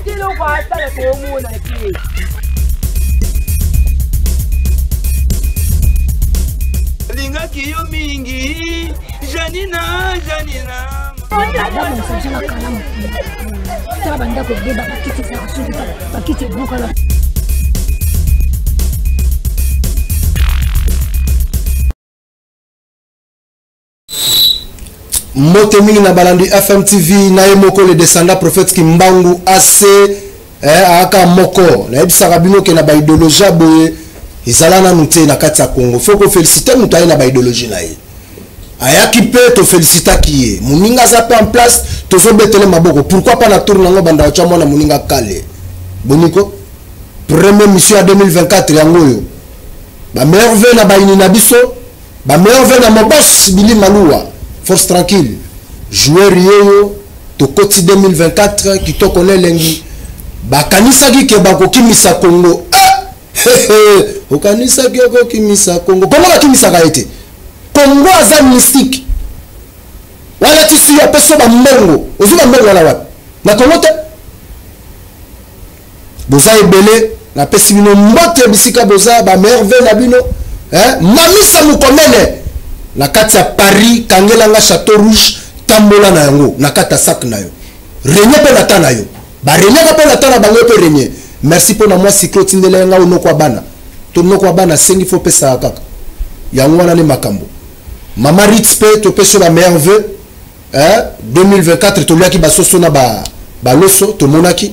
Ati eloko asala toomona te. Lingaki yo mingi Janina, Janina. Babongisa biso na kalamu. Tala bandako ebeba, bakiti ezalaka soki bakiti ebukana. Mbote mingi na balandi FMTV na ye moko le descendant prophète Kimbangu AC eh, aka moko nayebisaka bino ke na ba idéologie ya boye ezala nanu te na kati ya Congo. Faut ko féliciter moto aye na ba idéologie na ye. Ayaki mpe tofelicitaki ye, moninga aza mpe en place, tozobetele maboko. Pourquoi pas na tour nango banda otya mwana moninga kale boniko. Première mission ya 2024 yango oyo, ba meilleurs vœux na bayini na biso, ba meilleurs vœux na mon boss Billy Maluwa, force tranquille, joueur yeyo. Tokoti 2024 kitoko na elengi. Bakanisaki ke bakokimisa Congo. Eh! Okanisaki okokimisa Congo. Congo bakimisaka ye te. Congo aza mystique. Walatisi yo, apesi yo bambongo. Ozwi bambongo wana wapi? Na Congo te. Boza ebele, napesi bino mbote bisika boza, ba merveille na bino. Eh? Mamisa Mukomene na kati ya Paris, kangelanga Château Rouge, tambola na yango na kati ya sac na yo. Renier pe na ta na yo. Ba reniaka pe na ta na bango pe renier. Merci pona mwa cyclo tindela nga onoko ya bana. To noko ya bana sengi fo pesa kaka. Yango wana ne makambo. Mama Ritz pe to pesi ba meilleurs vœux. Eh, 2024 toliaki basoso na ba baloso tomonaki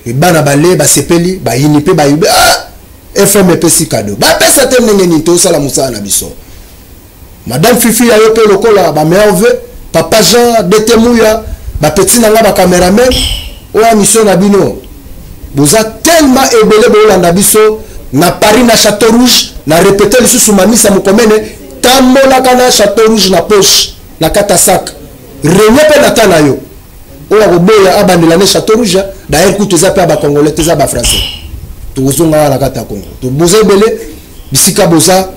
bana bale basepeli bayini mpe bayibe. Ah! FM epesi cadeau. Bapesa te ndenge nini tosala mosala na biso. Madame Fifi ya yo mpe lokola ba meilleurs vœux, Papa Jean DT Mouya, ba petit na nga ba cameraman oyo mission na bino. Boza tellement ebele bolanda biso na Paris na Château Rouge, na répéter lisusu Mamisa Mukomene, tambolaka na Château Rouge na poche, na kata sac. Renier pe na ta na yo. Oyo akoboya abandela ne Château Rouge, d'ailleurs kutu eza pe ba Congolais, eza ba Français. Tokozonga wana na kati ya Congo. To boza ebele bisika boza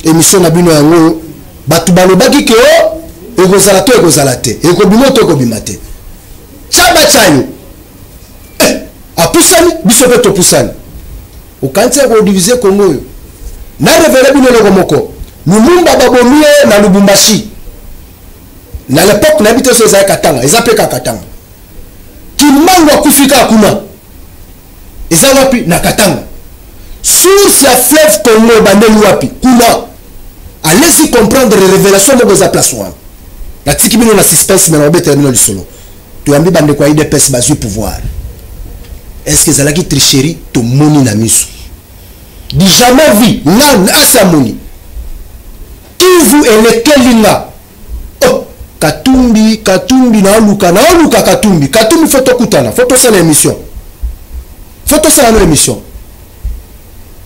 émission na bino yango bato balobaki ke o ekozala to ekozala te, ekobima to ekobima te. Chaba chayo. Apusani biso pe topusani. Okanisi ya kodiviser Congo oyo. Na révélé bino eloko moko. Lumumba babomi ye na Lubumbashi. Na l'époque nayebi te so ezalaki Katanga, eza pe kaka Katanga. Kimbangu akufi kaka kuna. Eza wapi? Na Katanga. Source ya fleuve Congo ebandeli wapi? Kuna. Allez-y comprendre révélation moko eza place wana. Natiki bino na suspense mais nakobetela bino lisolo. Toyambi bandeko ya UDPS bazwi pouvoir. Est-ce que ezalaki tricherie? Tomoni na miso. Du jamais vu, nga asi amoni. Kivu elekeli nga. Oh, Katumbi, Katumbi na luka, na luka Katumbi. Katumbi faut tokutana, faut tosala émission. Faut tosala no émission.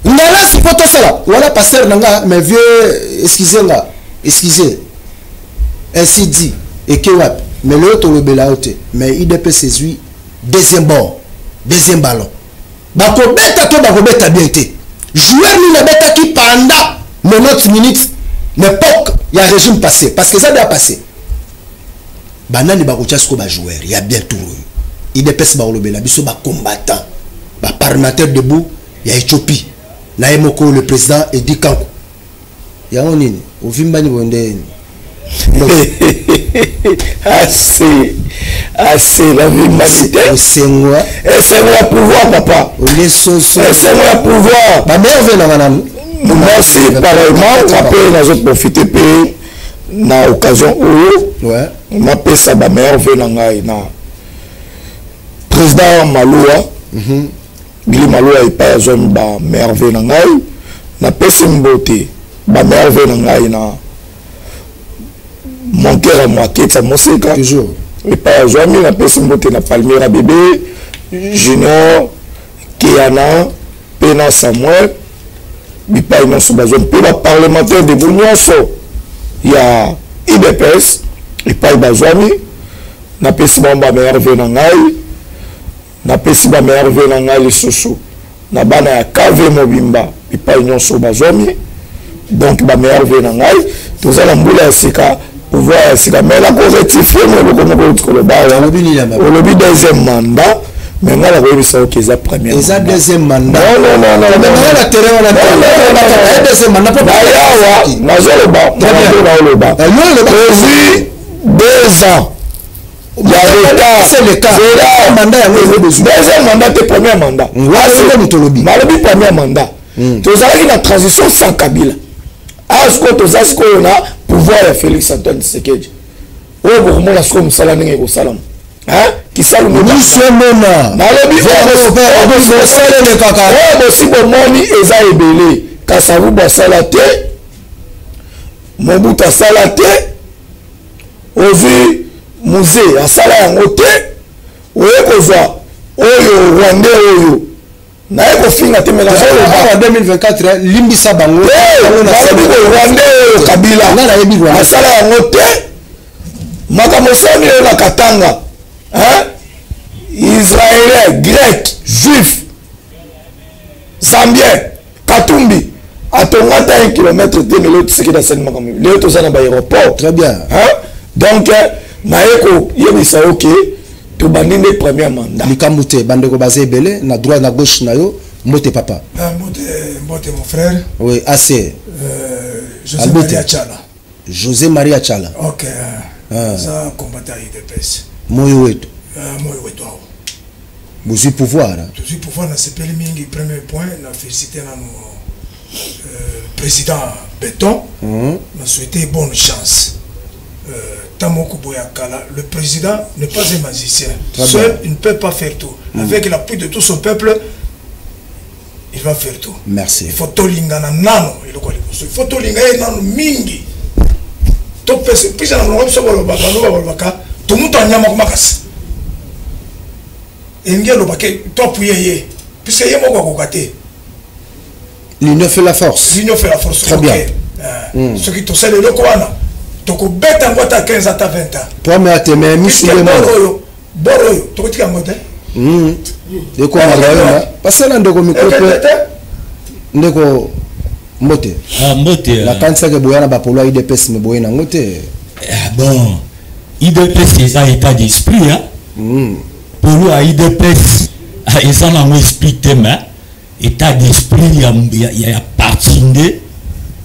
Ngalasi faut tosala. Voilà pasteur nanga, mais vieux, excusez nga, excusez. Ainsi dit, et que wapi. Mais le tolobela ote, mais UDPS ezui deuxième bord, deuxième ballon. Bakobeta to bakobeta bien te. Joueur nini abetaki pendant 90 minutes l'époque ya régime passé, parce que ça doit passer. Banani bakotia siko ba joueur ya bien tour oyo. UDPS bakolobela biso ba combattant, ba parlementaire debout ya Éthiopie. Na ye moko le président Eddy Kanku. Yango nini? Ovimbani boye nde nini? Assez, assez la vimbani te. Esengo. Esengo ya pouvoir papa. Olie soso. Esengo ya pouvoir. Ba merveille na nanu. Merci pareillement. Après nazo profiter pe na occasion oyo. Ouais. Napesa ba merveille na ngai na président Maloua. Billy Maloua epai azwami ba merveille na ngai. Napesi mbote ba merveille na ngai na mon cœur à moi Ketsa Moseka. Toujours. Epai azwami napesi mbote na Palmyra bébé Junior Keana Pena Samuel bipai nyonso bazwami mpe ba parlementaire debout nyonso ya UDPS epai bazwami napesi bango ba merveille na ngai. Napesi ba merveille na ngai lisusu na bana ya KV mobimba bipai nyonso bazwami. Donc ba merveille na ngai toza na mbula ya sika, pouvoir ya sika, mais nako rectifier mo eloko moko outi koloba awa. Olobi nini ya mabe? Olobi deuxième mandat, Mais nga nakoyebisa yo ke eza premier Eza deuxième mandat. Non, non, non, non, non. Mais na terrain wana te. Deuxième mandat po Bayawa nazoloba bien. naoloba. Eh, yo oloba. Ozwi 2 ans ya retard. C'est le cas. Zela. Mandat yango eza bozwi. Deuxième mandat te, premier mandat. Wana nde moto olobi. Nalobi premier mandat, tozalaki na transition sans Kabila. Awa sikoyo toza sikoyo na pouvoir ya Félix Antoine Tshisekedi oyo bokomona sikoyo mosala ndenge ekosalama. Hein? Kisalu Miso emona. Nalobi osalelekaka. Oyo bosi bomoni eza ebele. Kasavubu asala te, Mobutu asala te, ozwi Mzee asala yango te, oye kozwa oyo Rwandais oyo naye kofinga te, me nazoloba. Awa 2024, limbisa bango. Nalobi ko Rwandais oyo Kabila Nga nayebi Rwanda. asala yango te. Makambo osali oyo na Katanga, hein? Israélien, grec, juif, zambien, Katumbi atonga ata 1 kilomètre te. Mais lelo Tshisekedi asali makambo, lelo toza na baaéroport. Très bien. Hein? Donc naye koyebisa yo ke tobandi nde premier mandat. Likambo te, bandeko baza ebele na droite, na gauche na yo. Mbote papa. Ah, mbote, mbote mon frère. Oui, ac José Albote. Maria Chala. José Maria Chala. Ok. Ah. Ça combattant UDPS. Moyo wetu. Moi wetu awa. Bozwi pouvoir, hein? Tozwi pouvoir, nasepeli mingi. Premier point, na félicité nano président Béton. Na souhaité bonne chance. Tamoko Boyakala, le président n'est pas un magicien. Très Seul, bien. il ne peut pas faire tout. Avec l'appui de tout son peuple, il va faire tout. Merci. Il faut tolingana nano eloko ya liboso. Il faut tolinga ye nano mingi. Topesa pisa na monoko biso balobaka no balobaka tomutu anyamako makasi elingi elobake toapuye ye puisque ye moko akoka te. L'union fait la force. L'union fait la force. Très Ok. bien. Soki tosala eloko wana, tokobeta yango ata 15 ata 20 ans. Premier te, mais misu Puisque nde bor mona. oyo, bor oyo tokotika yango te. Ekoma royaume pasela ndeko micro Ekende mpe te. Ndeko, mbote. Ah, mbote. Nakanisaki boya na bapolo ya UDPS, me boye nango te. Ah, bon, UDPS eza état d'esprit, hein? Polo ya UDPS, ah, eza nango esprit te, mais état d'esprit ya parti nde,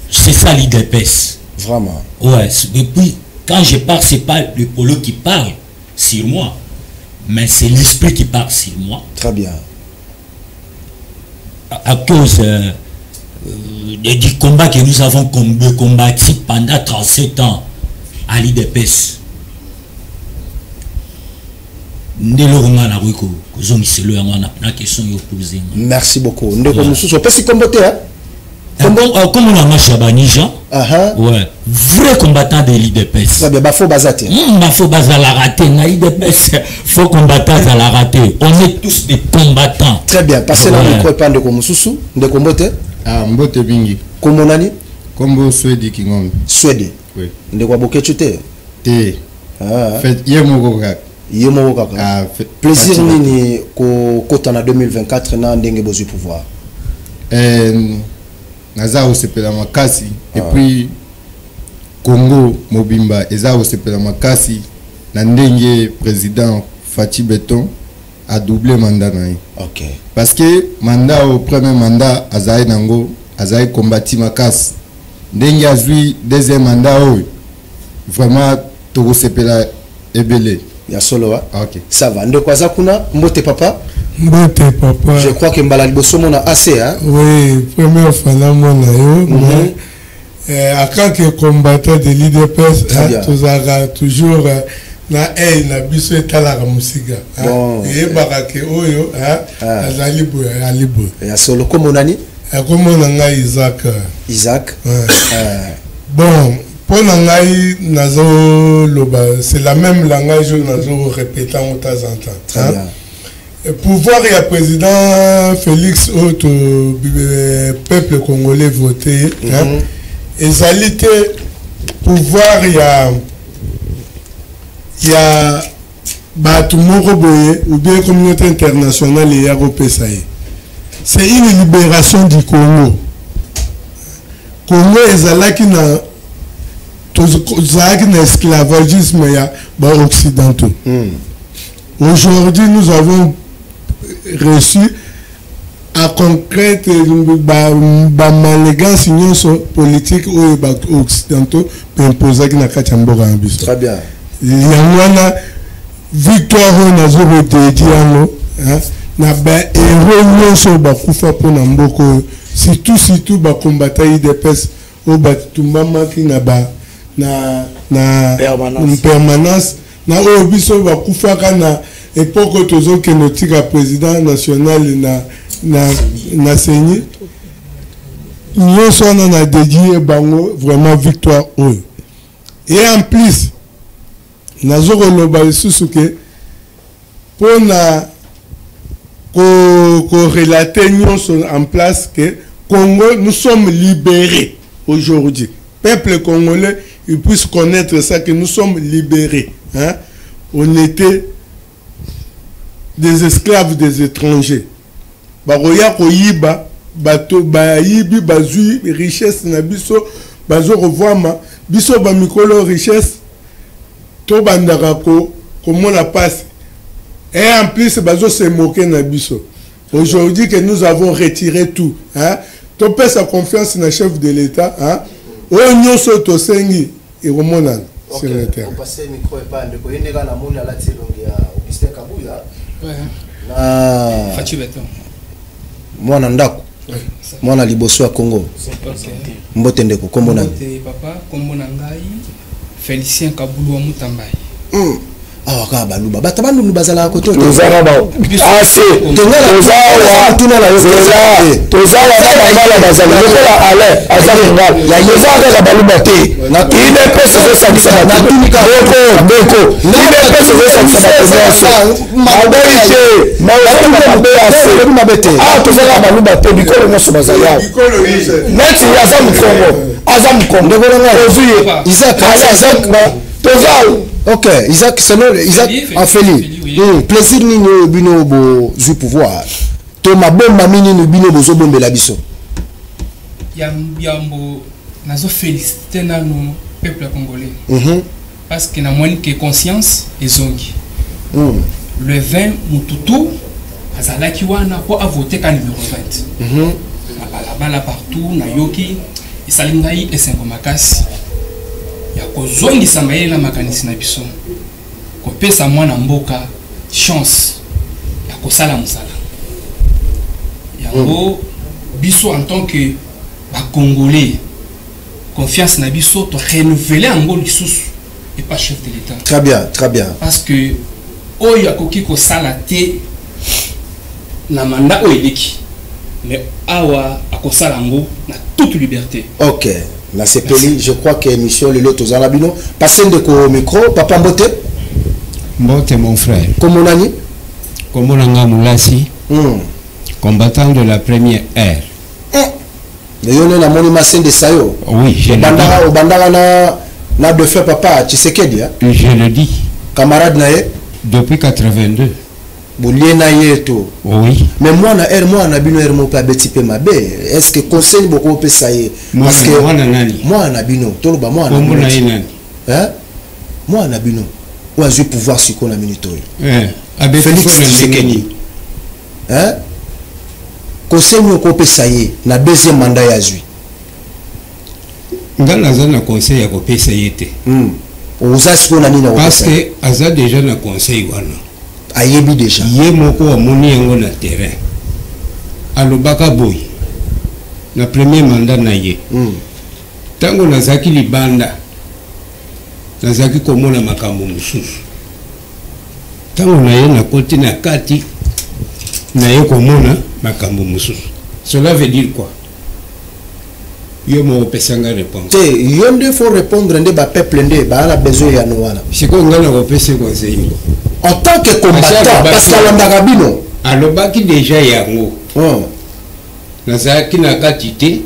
c'est ça l'UDPS. Vraiment. Ouais, et puis quand je parle, c'est pas le polo qui parle sur moi, mais c'est l'esprit qui parle sur moi. Très bien. À cause du combat que nous avons combattu pendant 37 ans à l'UDPS. Nde eloko nga nakoki kozongiselo yango wana na question yo pose nga. Merci beaucoup ndeko mosusu. Opesi kombo te, hein? Kombo na nga Chabani Jean. Aha. Ouais, vrai combattant de l'UDPS. Très bien. Bafo baza te? Bafo bazalaka te na UDPS. Faux combattant azalaka te, on est tous des combattants. Très bien. Passe na Ouais. micro epa ndeko mosusu. Ndeko, mbote. Ah, mbote mingi. Kombo nani? Kombo Swedi Kingombe. Swede? Oui. Ndeko ya Bokecu te? Te. Ah. Fait, ye moko kaka. Ye moko kaka. Ah, fait, Plaisir Fatih. nini kokota na 2024 na ndenge bozwi pouvoir? Eh, naza kosepela makasi et puis Congo mobimba eza kosepela makasi na ndenge président Fatshi Béton adouble mandat na ye. Parce que mandat oyo, premier mandat azali nango, azali kombati makasi. Ndenge azwi deuxième mandat oyo, vraiment tokosepela ebele. Ya solo wa. Ok. Ça va. Ndeko aza kuna, mbote papa. Mbote papa. Je crois que mbala liboso mona AC, hein? Oui, première fois namona yo. Mais en tant que combattant de l'UDPS, Très bien. tozalaka toujours na œil na biso etalaka mosika, hein. Bon. Eyebaka ke oyo, hein, Ah. azali boye, ali boye. Ya solo. Kombo nani? Kombo na ngai Isaac. Isaac. Ouais. Bon, mpo na ngai nazoloba, c'est la même langage oyo nazorépéta yango temps en temps. Très hein. bien. Pouvoir ya président Félix oyo to peuple congolais voté, hein, ezali te pouvoir ya bato moko boye ou bien communauté internationale eya kopesa ye. C'est une libération du Congo. Congo ezalaki na, tozalaki na esclavagisme ya baoccidentaux. Aujourd'hui, nous avons reçu à concrète bamanigance nyonso politique oyo baoccidentaux baimposaki na kati ya mboka na biso. Très bien. Yango wana victoire oyo nazo kodedie yango na bahéros nyonso bakufa mpona mboka oyo, surtout surtout bakombata UDPS oyo batumbamaki na ba na na Permanence. Permanence na oyo biso bakufaka na époque oyo tozokende otika président national na CENI. Nyonso wana na dédie bango vraiment victoire oyo. Et en plus, nazo koloba lisusu ke mpona korelater nyonso en place que Congo, nous sommes libérés aujourd'hui. Peuple congolais, il puisse connaître ça, que nous sommes libérés, hein? On était des esclaves des étrangers. Bakoya koyiba bato, bayibi, bazwi richesse na biso, bazo kovwama biso bamikolo richesse, tobandaka komona pasi. Et en plus bazo se moquer na biso. Aujourd'hui que nous avons retiré tout, hein, topesa confiance na chef de l'État, hein, oyo nyonso tosengi ekomonana sur le terrain. Opase micro epa ndeko ye ndenge namoni alati elongi ya Augustin Kabuya na Fatshi Beton. Mwana ndako, mwana liboso ya Congo. Mbote ndeko, kombo nani? Mbote papa, kombo na ngai Félicien Kabulu wa Mutambai. Awa kaka baluba, bato bandundu bazalaka kote? Toza na ba ase, toza awa, toza wana, bangala bazali lokola Alain aza mongala. Toza kaka baluba te. UDPS ezosangisa bato, ndeko, ndeko. UDPS ezosangisa bato nyonso, mabeyi te, mabe ase. Awa toza kaka baluba te, bikolo nyonso bazali awa. Neti aza mokongo, aza mokongo, ozwi ye. Isaac, Isaac, toza. Ok, Isaac, selon Isaac Afeli, plaisir nini oyo bino bozwi pouvoir to mabombami nini bino bozobombela biso? Yambo nazo félicité nano peuple congolais parce que namoni ke conscience ezongi. Le 20, mututu azalaki wana mpo avote ka numéro 20. Na balabala partout nayoki, esali ngai esengo makasi ya kozongisa mayele na makanisi na biso, kopesa mwana mboka chance ya kosala mosala yango. Biso en tant que bacongolais, confiance na biso torenouveler yango lisusu epa chef de l'État. Très bien, très bien. Parce que oyo akoki kosala te na mandat oyo eleki, mais awa akosala yango na toute liberté. Ok, nasepeli. Je crois que émission lelo toza na bino. Passe ndeko micro. Papa, mbote. Mbote mon frère. Kombo nani? Kombo na nga Mulasi, combattant de la première ère. Yo nde namoni masendesa yo. Oui, je le Obandaka dis. Obandaka na défunt papa Tshisekedi, hein? Je le dis. Camarade na ye. Depuis 82. Bolie na ye to. Oui. Mais mwana ere, mwana na bino ere moko mpe abeti mpe mabe. Est ce que conseil bokopesa ye? Mwana- mwana nani? Mwana na bino, toloba mwana na Kombo bino na ye ti. nani? Hein? Mwana na bino oyo azwi pouvoir sikoyo na minute oyo. Eh, abeti Félix mpo na ndenge Tshisekedi. nini? Hein? Conseil nini okopesa ye na deuxième mandat ye azwi? Nga naza na conseil ya kopesa ye te. Oza sikoyo na nini ya Parce kopesa ye? que aza déjà na conseil wana. Ayebi déjà. Ye moko amoni yango na terrain. Alobaka boye na premier mandat na ye: "Ntango nazalaki libanda, nazalaki komona makambo mosusu. Ntango na ye nakoti na kati, naye komona makambo mosusu." Cela veut dire quoi? Yo moko opesanga réponse. Te, yo nde faut répondre, nde bapeuple nde baa na besoin ya no wana. Sikoyo ngai nakopesa conseil? En tant que combattant, parce que alandaka bino. Alobaki déjà yango: "Nazalaki na kati te,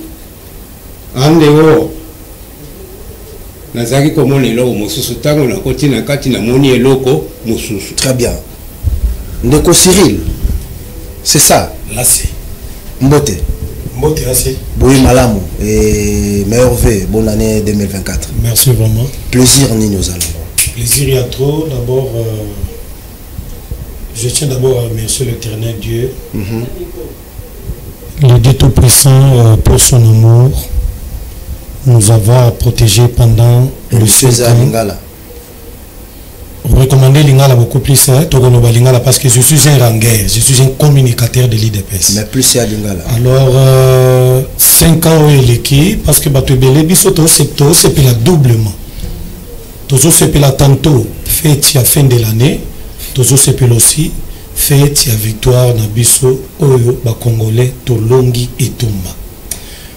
ande oyo nazalaki komona eloko mosusu. Ntango nakoti na kati, namoni eloko mosusu." Très bien. Ndeko Cyril, c'est ça? Lasi. Mbote. Mbote asi. Boye malamu et meilleurs vœux, bonne année 2024. Merci vraiment. Plaisir nini ozala? Plaisir, il y a trop. D'abord, Je tiens d'abord à remercier l'éternel Dieu, mm -hmm. le Dieu Tout-Puissant euh, pour son amour, nous avoir protégés pendant le César Lingala. Recommander Lingala beaucoup plus, hein, Tokoloba Lingala, parce que je suis un rangueur, je suis un communicateur de l'IDPS. Mais plus c'est à Lingala. Alors, euh, 5 ans oyo eleki, parce que bato ebele biso tosepela doublement. Tozosepela tantôt fête ya fin de l'année, tozosepela aussi fête ya victoire na biso oyo ba Congolais tolongi etumba.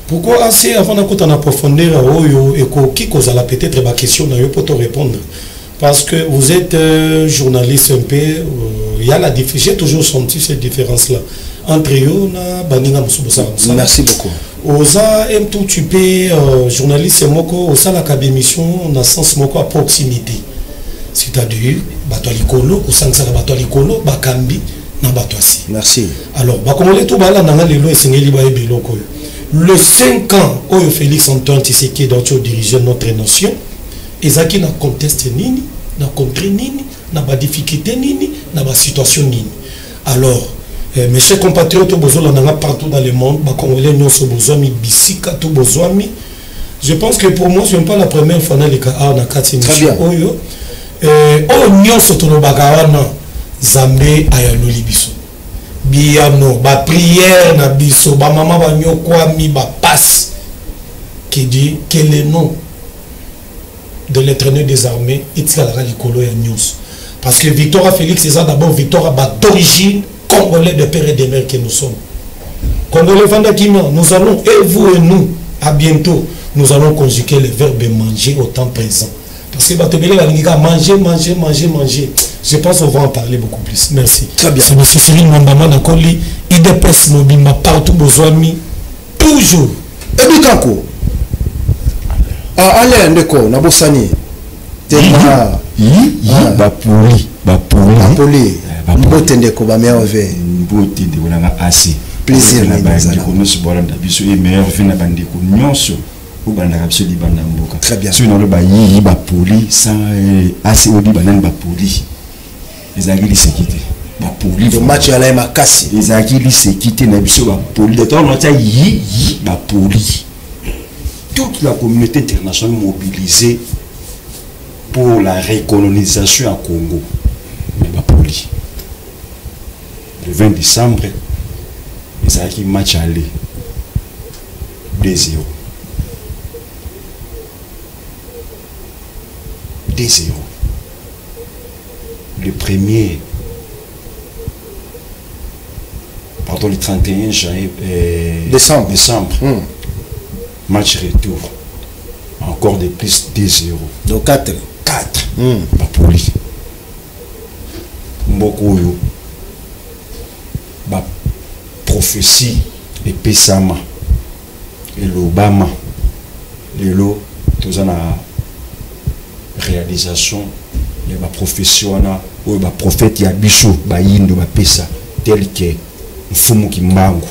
Pourquoi assez avant nakota na profondeur oyo ekoki kozala peut-être ba question na yo po to répondre parce que vous êtes euh, journaliste un peu euh, il y a la j'ai toujours senti cette différence là entre yo na baninga mosusu bosala mosala. Merci beaucoup. Oza un tout petit peu euh, journaliste moko osalaka bémission na sens moko à proximité. C'est-à-dire bato ya likolo kosangisaka bato ya likolo bakambi na bato ya si. Merci. Alors bakongole to balanda nga lelo esengeli bayeba eloko oyo. Le 5 ans oyo Félix Antoine Tshisekedi auti diriger notre nation ezalaki na contexte nini, na contrée nini, na ba difficulté nini, na ba situation nini. Alors eh, mes chers compatriotes oyo bozolanda nga partout dans le monde, ba congolais nyonso bozwami bisika to bozwami. Je pense que pour moi, ce n'est pas la première fois naleka awa na kati émission oyo. Eh, oyo nyonso tolobaka wana Nzambe ayanoli biso. Biyano, ba prière na biso, ba mama banyokwami, ba passe. Qui dit que le nom de l'éternel des armées etikalaka likolo ya nyonso. Parce que Victoire Félix eza d'abord victoire ba d'origine congolais de père et de mère que nous sommes. Congolais vanda kimia, nous allons, et vous et nous, à bientôt, nous allons conjuguer le verbe manger au temps présent. Parce que bato ebele balingi kaka manger, manger, manger, manger. Je pense qu'on va en parler beaucoup plus. Merci. Très bien. C'est M. Cyril Mwambama Nakoli, IDPS Mobimba, partout bozwami, toujours. Ebi Kanko. Ah, allez, ndeko, nabosani. Tema. Yi, yi, ah. bapoli, bapoli. Bapoli. Mbote ndeko, ba meilleur vœux. Mbote ndeko nanga assez. Plaisir na bandeko nyonso bolanda biso et meilleur vœux na bandeko nyonso oyo balandaka biso libanda ya mboka. Très bien. Soki naloba yiyi bapoli sans assez obi banani bapoli ezalaki liseki te. Bapoli. Le match ya makasi. Ezalaki liseki te na biso bapoli. Donc on a yi yi bapoli. Toute la communauté internationale mobilisée pour la recolonisation à Congo. Mais bapoli. Le 20 décembre, ezalaki match aller 2-0. 2-0. Le premier, pardon, le 31 janvier, décembre, décembre match retour, encore de plus 2-0. Donc 4. 4. Bapoli. Mboko oyo, ba prophétie epesama elobama lelo toza na réalisation ya ba prophétie wana oyo ba prophète ya biso bayindo bapesa tel que Mfumu Kimbangu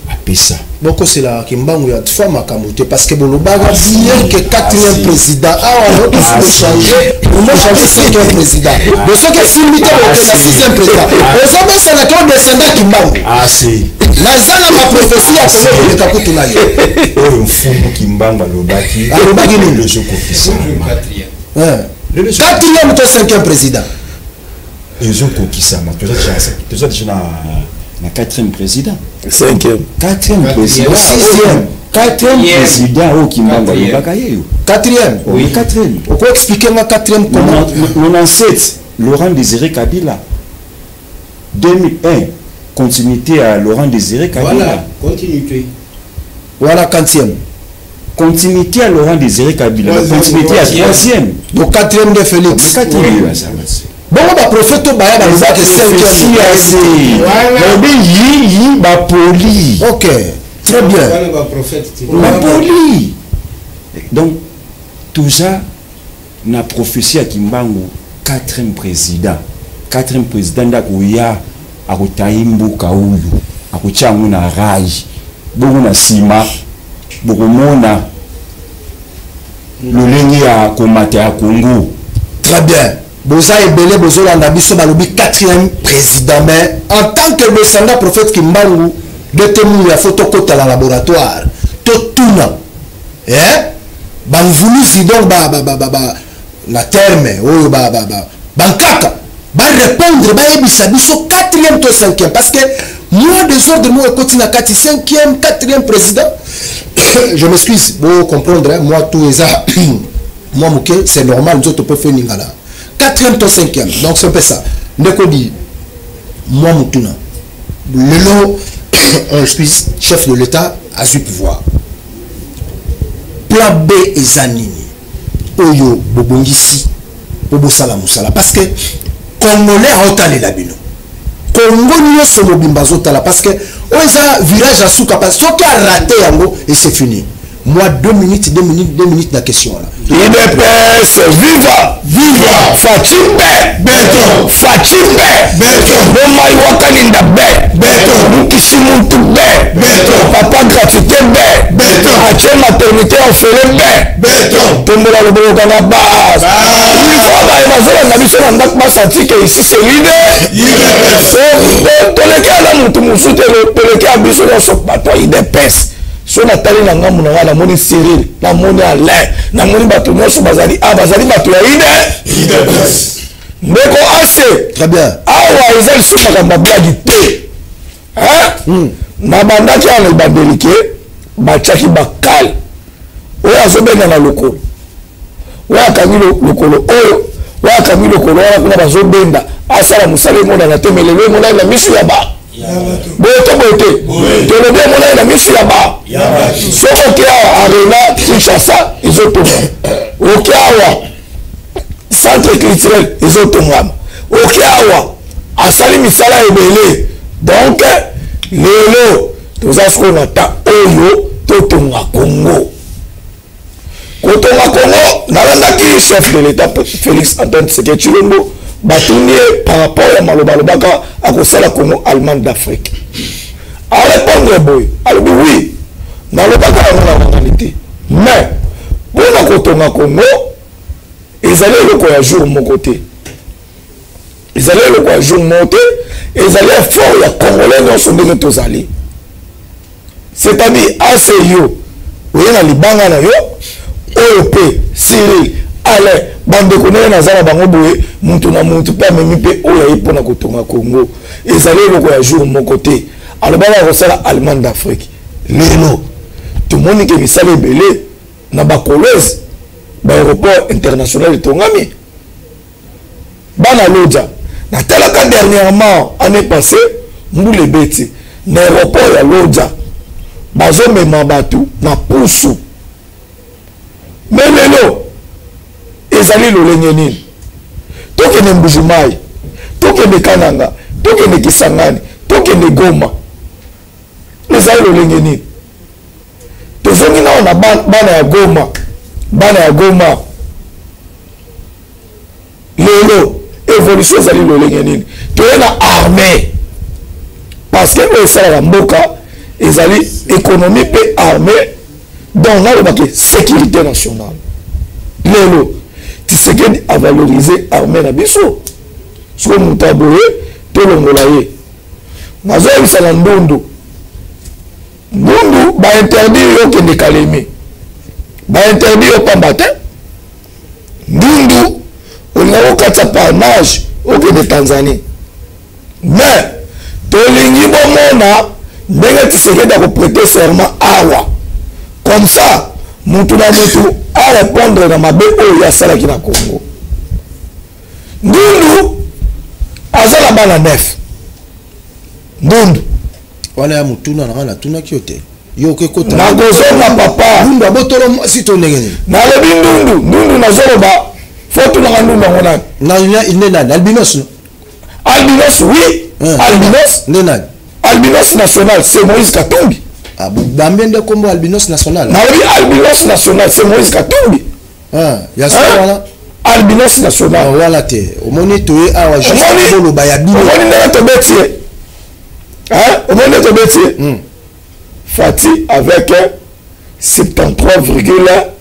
apesa. Bokosela Kimbangu ya fois makambo te parce que bolobaka bien que quatrième président awa changer changer cinquième président de soki esimbi te bokenda sixième président ozobosana ke odescenda Kimbangu naza na baprophétie ya Kongo koleka kutu na yo. Oyo Mfumu Kimbangu alobaki, alobaki nini? Ezokokisama. Quatrième to cinquième président ezokokisama. Toza déjà na quatrième président, cinquième, quatrième président, sixième, quatrième président oyo Kimbangu alobaka ye yo. Quatrième, oui, quatrième. Oko expliquer nga quatrième comment? 97 Laurent Désiré Kabila, 2001 continuité à Laurent Désiré Kabila. Voilà, continuité. Voilà, quantième. Continuité à Laurent Désiré Kabila. Continuité à troisième. Donc quatrième de Félix. Quatrième. Bongo ba prophète baya ba lobaka cinquième. Balobi yi yi bapoli. Ok, très bien. Bapoli. Donc tout ça na prophétie ya Kimbangu quatrième président. Quatrième président ndakoya akotayi mboka oyo akotia yango na rail bongo na nsima bokomona lolenge ya komata ya Congo. Très bien. Boza ebele bozolanda biso, balobi quatrième président, mais en tant que descendant prophète Kimbangu de Temuya, faut tokota na laboratoire totuna eh bamvuluzi, donc ba ba ba ba, ba na terme oyo ba ba ba bankaka barépondre, bayebisa biso quatrième to cinquième, parce que moi désordre moko ekoti na kati cinquième, quatrième président. Je m'excuse, bo comprendre hein, moi tout eza moi moke, c'est normal, nzoto mpe fo eningana. Quatrième to cinquième, donc c'est un peu ça. Ndeko di moi motuna lelo, excuse, chef de l'État azwi pouvoir, plan B eza nini oyo bobongisi po bosala mosala? Parce que Congolais aotalela bino, Congo nyonso mobimba azotala, parce que oyo eza virage ya suka, parce soki arate yango et c'est fini. Moi, 2 minutes, 2 minutes, 2 minutes na question wana. UDPS viva! Viva! Fatshi be beton! Fatshi be beton! Bomai wakalinda be beton! Mukisi muntu be beton! Papa gratuité be beton! Atie maternité ofele be beton! Tombola loboko kanga base, il faut baye bazolanda biso na ndako basanti ke ici c'est l'idée. Toleki ala motu mosusu te, toleki ya biso nyonso bato ya UDPS. So natali na ngambu na ngai, namoni Cyril, namoni Alain, namoni bato nyonso bazali a bazali bato ya ide. Ndeko ase Très bien. Awa eza lisusu makambo ya blague te. Nabandaki awa na ebandeli ke batiaki bakale oyo azobenga na lokolo, oyo akangi lokolo, oyo oyo akangi lokolo wana kuna, bazobenda asala mosala emonana te. Mais lelo emonani na miso ya ba boye to boye te, tolobi emonani na miso ya ba. Soki oke awa Arena Kinshasa ezotonga, oke awa centre culturel ezotongama, oke awa asali misala ebele. Donc lelo toza sikoyo na ta oyo totonga Congo. Kotonga Congo, nalandaki chef de l'État Félix Antoine Tshisekedi Tshilombo, batuni ye par rapport ya maloba alobaka akosala Congo Allemagne d'Afrique. Arépondre boye, alobi: oui, nalobaka yango na ngangani te, mais mpona kotonga Congo ezali eloko ya jour moko te, ezali eloko ya jour moko te, ezali effort ya Congolais nyonso ndenge tozali. C'est-à-dire ase yo oye na libanga na yo oyo mpe Cyril, Alain, bandeko ndenge naza na bango boye, mutu na mutu mpe amemi mpe oyo aye mpona kotonga Congo. Ezali eloko ya jour moko te. Alobaka kosala Allemagne d'Afrique, lelo tomoni ke misala ebele na bakolwezi, baaéroport international etongami. Bana Lodja, natalaka dernièrement, année passée, mbula ebeti na aéroport ya Lodja, bazomema bato na pusu. Mais lelo ezali lolenge nini? Tokende Mbujimai, tokende Kananga, tokende Kisangani, tokende Goma, ezali lolenge nini? Tozongi nao na bana ya Goma. Bana ya Goma lelo évolution ezali lolenge nini? Toye na armée, parce que oyo esalaka mboka ezali économie mpe armée. Donc nalobaki sécurité nationale. Lelo Tshisekedi avalorize armée na biso. Soki moto aboye, tolongola ye. Nazoyebisa na Ndundu, Ndundu, bainterdire yo okende Kalemi, bainterdire yo pamba te. Ndundu, olingaka okatisa par nage okende Tanzanie, mais tolingi bomona ndenge Tshisekedi akoprêter serment awa. Comme ça mutu na mutu arépondre na mabe oyo ye asalaki na Congo. Ndundu aza na bana 9, Ndundu. Wana ya motuna na ngai, natunaki yo te, yo okekota. Nakozonga, papa. Ndundu abotolo mwasi to ndenge nini? Nalobi Ndundu, Ndundu nazoloba, fo tunanga Ndundu yango nani. Nde nani? Albinos, no? Albinos, oui, albinos. Nde nani? Albinos national, c'est Moïse Katumbi. Ah, bambe nde kombo albinos national? Nalobi albinos national, c'est Moïse Katumbi. Ya solo wana? Albinos national. Wana te, omoni toye awa juste koloba ya bino. Omoni ndenge tobeti ye, omoni ndenge tobeti ye Fatshi avec 73,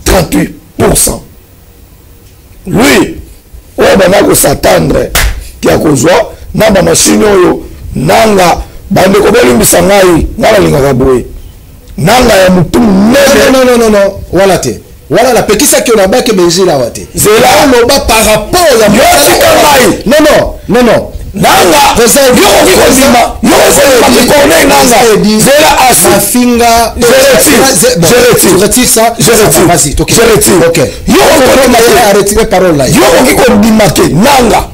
38. Lui oyo banda kosatendre ke akozwa na bamashine oyo nanga bandeko bolimbisa ngai ngai nalingaka boye nanga ya motu monene. Non, non, non, non, wana te, wana napekisaki yo na bake benzile awa te. Zela. Oloba par rapport ya yo, tika ngai. Non, non, non, non. Nanga, yo okoki kondima, yo okoki kondima Corneille Nanga. Zela asi. Mafinga. Je retire, je retire. Je retire ça. Je retire. Vas-y, ok. Je retire. Ok. Yo okoki a retiré parole là. Yo okoki kondima te Nanga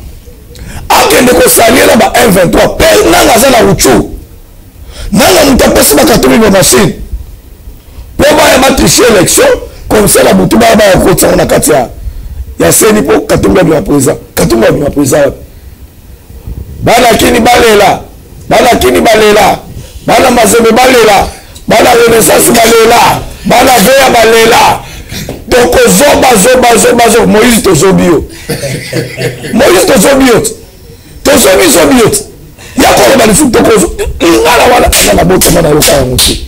akende kosalie na ba M23 mpe Nanga aza na Rutshuru. Nanga moto apesi bakatomi ba machine mpo baya batriche élection comme ça na butu baya baya kokotisa yango na kati ya seni mpo Katumbi abima président. Katumbi abima président wapi? Bana Kini balela, bana Kini balela, bana Mazembe balela, bana Renaissance balela, bana Veya balela. Tokozoba zoba zoba zoba. Moïse tozobi yo, Moïse tozobi yo, tozobi zobi yo. Ya koloba lisusu tokozo lingala wana nga na botama na yoka yango te.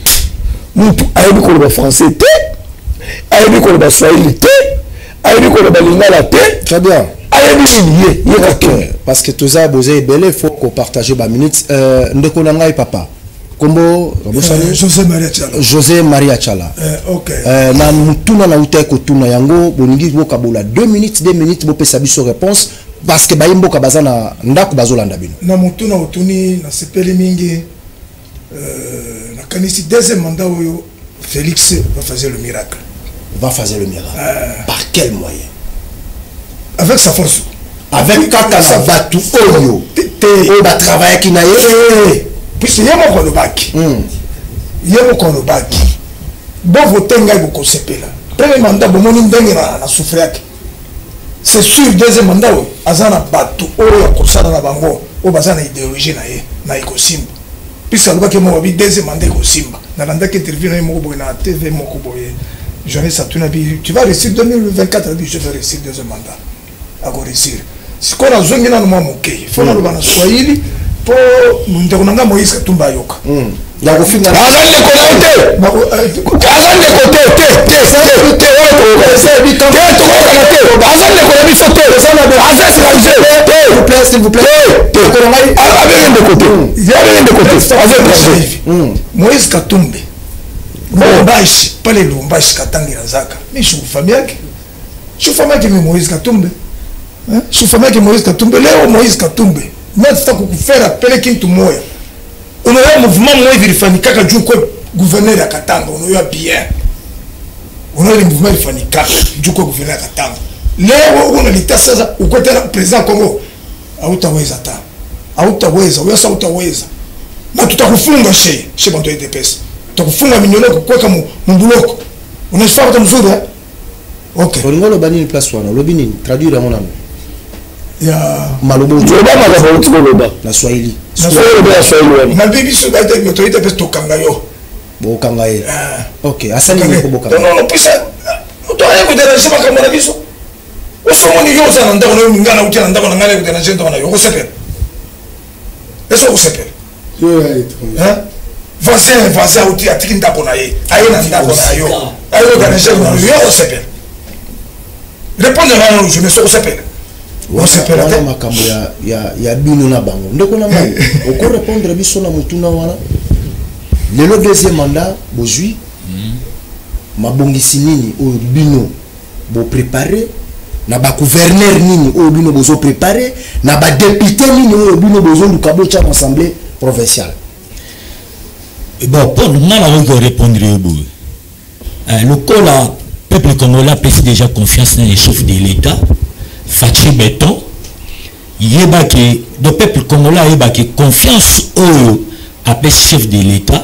Mutu ayebi koloba français te, ayebi koloba swahili te, ayebi koloba lingala te. Très bien. Ayebi nini ye ye kaka? Parce que toza boza ebele, faut ko partager ba minutes. Ndeko na ngai papa kombo nabosani. José Maria Chala. José Maria Chala. Ok. Na mutuna na uta kotuna yango, bolingi bokabola 2 minutes, 2 minutes, bopesa biso réponse parce que bayi mboka baza na ndako bazolanda bino. Na mutuna otuni, nasepeli mingi. Nakanisi deuxième mandat oyo Félix va faire le miracle. Va faire le miracle. Par quel moyen? Avec sa force. Avec kaka na batu oyo oyo batravaillaki na ye. Puisque ye moko alobaki, ye moko alobaki bovote ngai bokosepela. Premier mandat bomoni ndenge na souffriaki. C'est sûr, deuxième mandat oyo aza na bato oyo ya kosala na bango oyo baza na idéologie na ye na ekosimba. Puisque alobaki moko abi deuxième mandat ekosimba. Nalandaki interview na ye moko boye na TV moko boye, journaliste atuni abi tu vas réussir 2024? Abi je vais réussir deuxième mandat, akoréussir. Sikoyo nazongi nano mwa moke, fo naloba na swahili mpo ndeko na ngai Moïse Katumbi ayoka. Ya kofinga. Aza ndeko na yo te, aza ndeko te, te, te, te, te, oyo te, tokoyokana te. Aza ndeko na biso te, aza étranger te. S'il vous plaît. Te, abenge ndeko te, abenge ndeko te, aza étranger. Moïse Katumbi, Lubumbashi pale, Lubumbashi katangira zaka mi shikufami yake, shikufami yake mi Moïse Katumbi, shikufami yake Moïse Katumbi. Leo Moïse Katumbi natita kukufera pele kintu moya, unaoya mouvement moya vilifanyikaka juu kwa gouverneur ya Katanga, unaoya bien, unaoya mouvement ilifanyikaka juu kwa gouverneur ya Katanga. Leo uko unalita sasa uko tena president Congo, hautaweza ta, hautaweza uyasa, hautaweza na tutakufunga she she bantu ya UDPS, tutakufunga minyoloko kuweka mu mbuloko. Unashifaa hata mzuri eh? Okay. Olingo oloba nini place wana? Olobi nini? Traduire yango nano. Ya maloba. Loba makambo outi koloba. Na swahili. Oloba ya swahili wana. Na biso bato UDPS tokanga yo. Bokanga ye? Ok, asali nini kobokanga? Non, non, puisa toye kodéranger makambo na biso. Osomoni yo oza na ndako na yo, ngai nauti na ndako na ngai, nakodéranger ndako na yo, okosepela? Ese okosepela? Voisin, voisin auti atiki ndako na ye, aye na ndako na yo, aye kodéranger na yo, okosepela? Répondre nga nano, journée, okosepela? Osepela te. Wana makambo ya bino na bango. Ndeko na ngai, okorépondre biso na motuna wana. Lelo deuxième mandat bozwi, mabongisi nini oyo bino boprépare na bagouverneur, nini oyo bino bozoprépare na badéputé, nini oyo bino bozoluka botya na assemblée provinciale? Bon, mpo nga nakoki korépondre yo boye. Lokola peuple congolais apesi déjà confiance na le chef de l'État Fatshi Béton, yebaki do peuple congolais ayebaki confiance oyo apesi chef de l'État,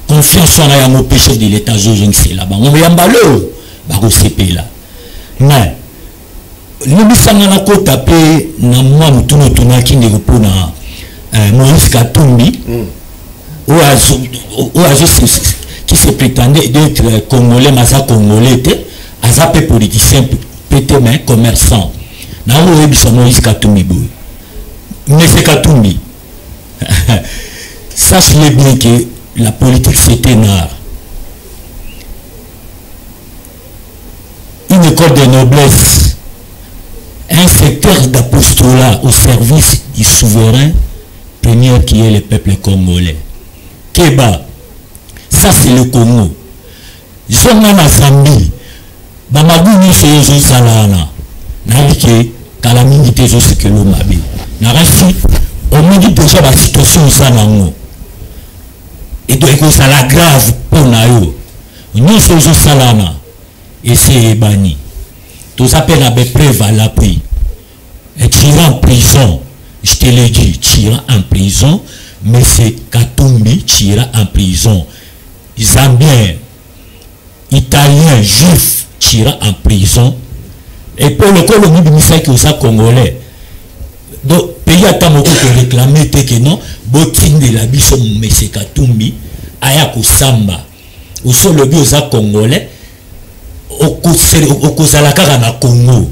confiance wana yango mpe chef de l'État azozongisela bango yamba leo bakosepela. Mais limbisanga, nakota mpe na mwa motuna otunaki ndeko mpona Moïse Katumbi oyo azo qui se prétendait d'être congolais mais aza congolais te, aza mpe politicien pe te, mais commerçant. Nango oyebisa Moïse Katumbi boye: monsieur Katumbi, sache-le bien que la politique, c'est un art, une école de noblesse. Ministère d'apostolat au service du souverain premier qui est le peuple congolais. Keba, ça c'est le Congo. Zonga na Zambie, bamabu nyonso oyo ozosala wana nayebi ke kala mingi te ezosikelo mabe narasi omoni deja basituation oza nango edo ekozala grave mpo na yo nyonso ozosala wana esi eyebani toza mpe na bepreuve à l'appui. Tu iras en prison, je te le dis, tu iras en prison, mais c'est Katumbi, tu iras en prison. Zambien, Italien, Juif, tu iras en prison. Et pour le coup, le bimisaki oza congolais. Donc, pays ata moko koréclame te ke non, botindela biso mese Katumbi, aya kosamba. Oso lobi oza congolais, okozala kaka na Congo.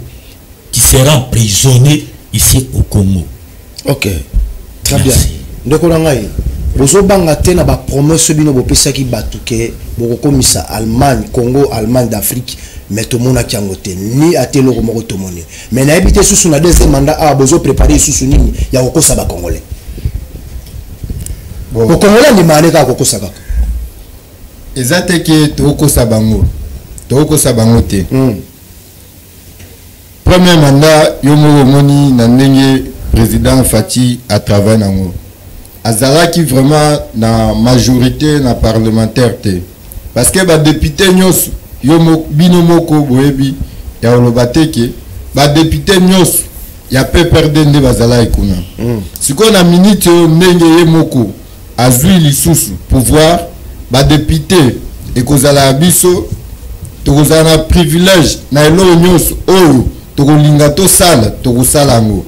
Tu seras emprisonné ici au Congo. Ok, très bien. Ndeko na ngai, bozobanga te na bapromese bino bopesaki bato ke bokokomisa Allemagne, Congo, Allemagne d'Afrique, mais tomonaki yango te, ni ate eloko moko tomoni. Mais nayebi te susu na deuxième mandat awa bozoprépare lisusu nini ya kokosa bacongolais. Bon. Bocongolais andimaka nde kaka kokosa kaka. Eza te ke tokokosa bango, tokokosa bango te. Premier mandat yo moko omoni na ndenge président Fatshi a travaille nango. Azalaki vraiment na majorité na parlementaire te. Parce que ba député nyonso yo bino moko boyebi ya koloba te ke ba député nyonso ya PPRD nde bazalaki kuna. Sikoyo na minute oyo ndenge ye moko azwi lisusu pouvoir, ba député ekozala ya biso, tokozala na privilège na eloko nyonso oyo tokolinga tosala, tokosala yango.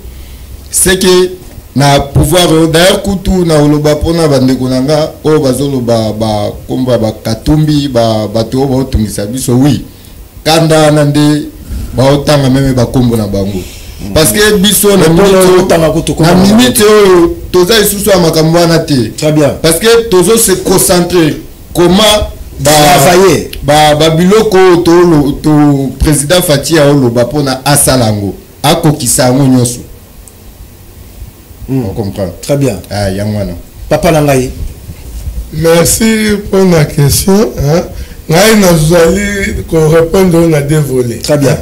C'est que na pouvoir oyo, d'ailleurs kutu na koloba mpona bandeko na nga oyo bazoloba ba kombo ya bakatumbi, bato oyo baotungisa biso, oui, kanda wana nde baotanga meme bakombo na bango. Parce que biso na minute oyo toza lisusu ya makambo wana te. Très bien. Parce que tozo se concentrer comment ba biloko oyo to président Fatshi aoloba mpona asala yango, akokisa yango nyonso. On comprend. Très bien. Ah, yango wana. Papa na ngai. Merci pour la question. Hein. Ngai nazali ko répondre na deux volets. Très bien.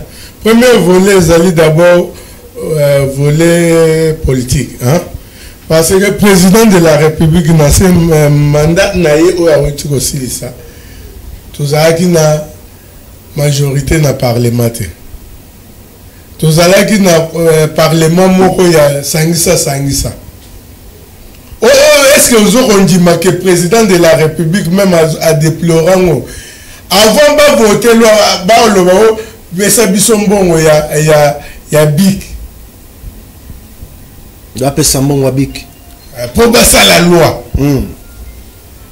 Premier volet ezali d'abord volet politique, hein. Parce que président de la République na ce mandat na ye oyo awuti kosilisa, tozalaki na majorité na parlement te. Tozalaki na parlement moko ya sangisa sangisa. Oh, est-ce que ozo kondima que président de la République même a déploré ngo avant ba voter loi ba loba o pesa biso mbongo ya bic. Ba pesa mbongo ya bic. Po basala loi.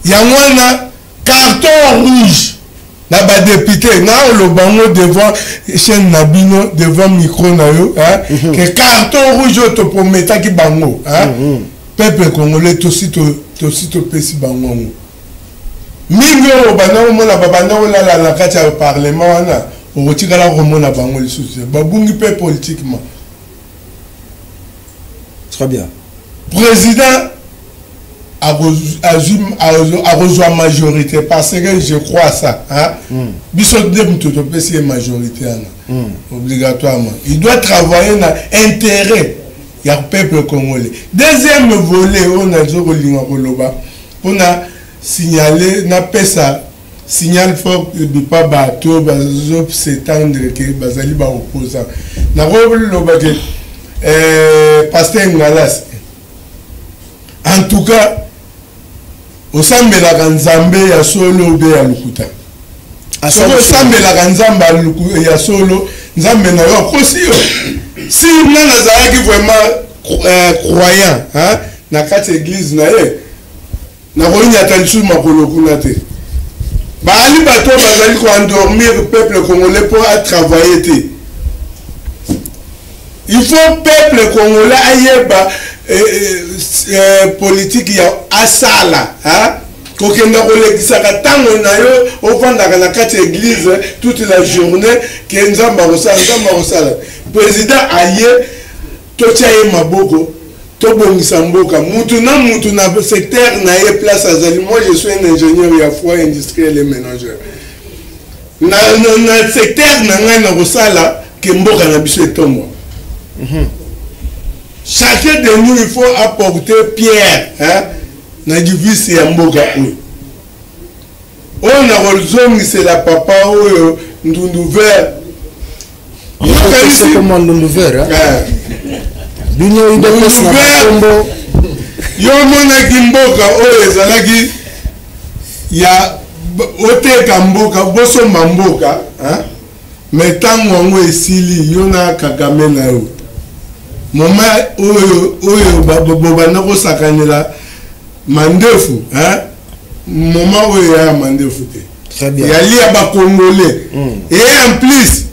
Yango wana carton rouge na ba député na oloba ngo devant chaîne na bino, devant micro na yo, hein, que carton rouge oyo toprometaki bango, hein, peuple congolais tosi to, tosi topesi bango ngo. Mingi oyo banda komona ba banda kolala na kati ya parlement wana, okotikala komona bango lisusu te. Babungi mpe politiquement. Très bien. Président akozwa majorité parce que je crois ça, hein? Biso nde moto topesi ye majorité wana. Obligatoirement. Il doit travailler na intérêt ya peuple congolais. Deuxième volet oyo nazo kolinga koloba mpona signaler, napesa signal fort bipa bato bazo s'étendre ke bazali ba opposant. Nakoloba ke pasteur Ngalas, en tout cas osambelaka nzambe ya solo obe ya lokuta. Soki osambelaka nzambe ya solo, nzambe na yo akosi yo. Si nga nazalaki vraiment croyant, hein, na kati ya église na ye, nakoyinyata lisusu makolo kuna te. Baali bato oyo bazali koendormir peuple congolais mpo atravailler te. Il faut peuple congolais ayeba politique ya asala, hein? Kokenda kolekisaka ntango na yo ofandaka na kati ya église toute la journée ke nzambe akosala, nzambe akosala. Président aye Totia ye maboko, tobongisa mboka. Mutu na mutu na secteur na ye place azali. Moi je suis un ingénieur ya froid industriel et ménageur. Na, na, na secteur na ngai nakosala ke mboka na biso etombwa. Mm -hmm. Chacun de nous il faut apporter pierre hein, na divise ya mboka oyo. Oyo nakozongisela papa oyo ndundu vert. Yokanisi ndundu vert. Hein? Bino UDPS na bakombo. Yo omonaki mboka oyo ezalaki ya oteka mboka bosomba mboka hein? Mais ntango yango esili yo na Kagame na yo moment oyo oyo bobanda kosakanela mandefu hein? Moment oyo ya mandefu te yali ya bacongolais mm. Et en plus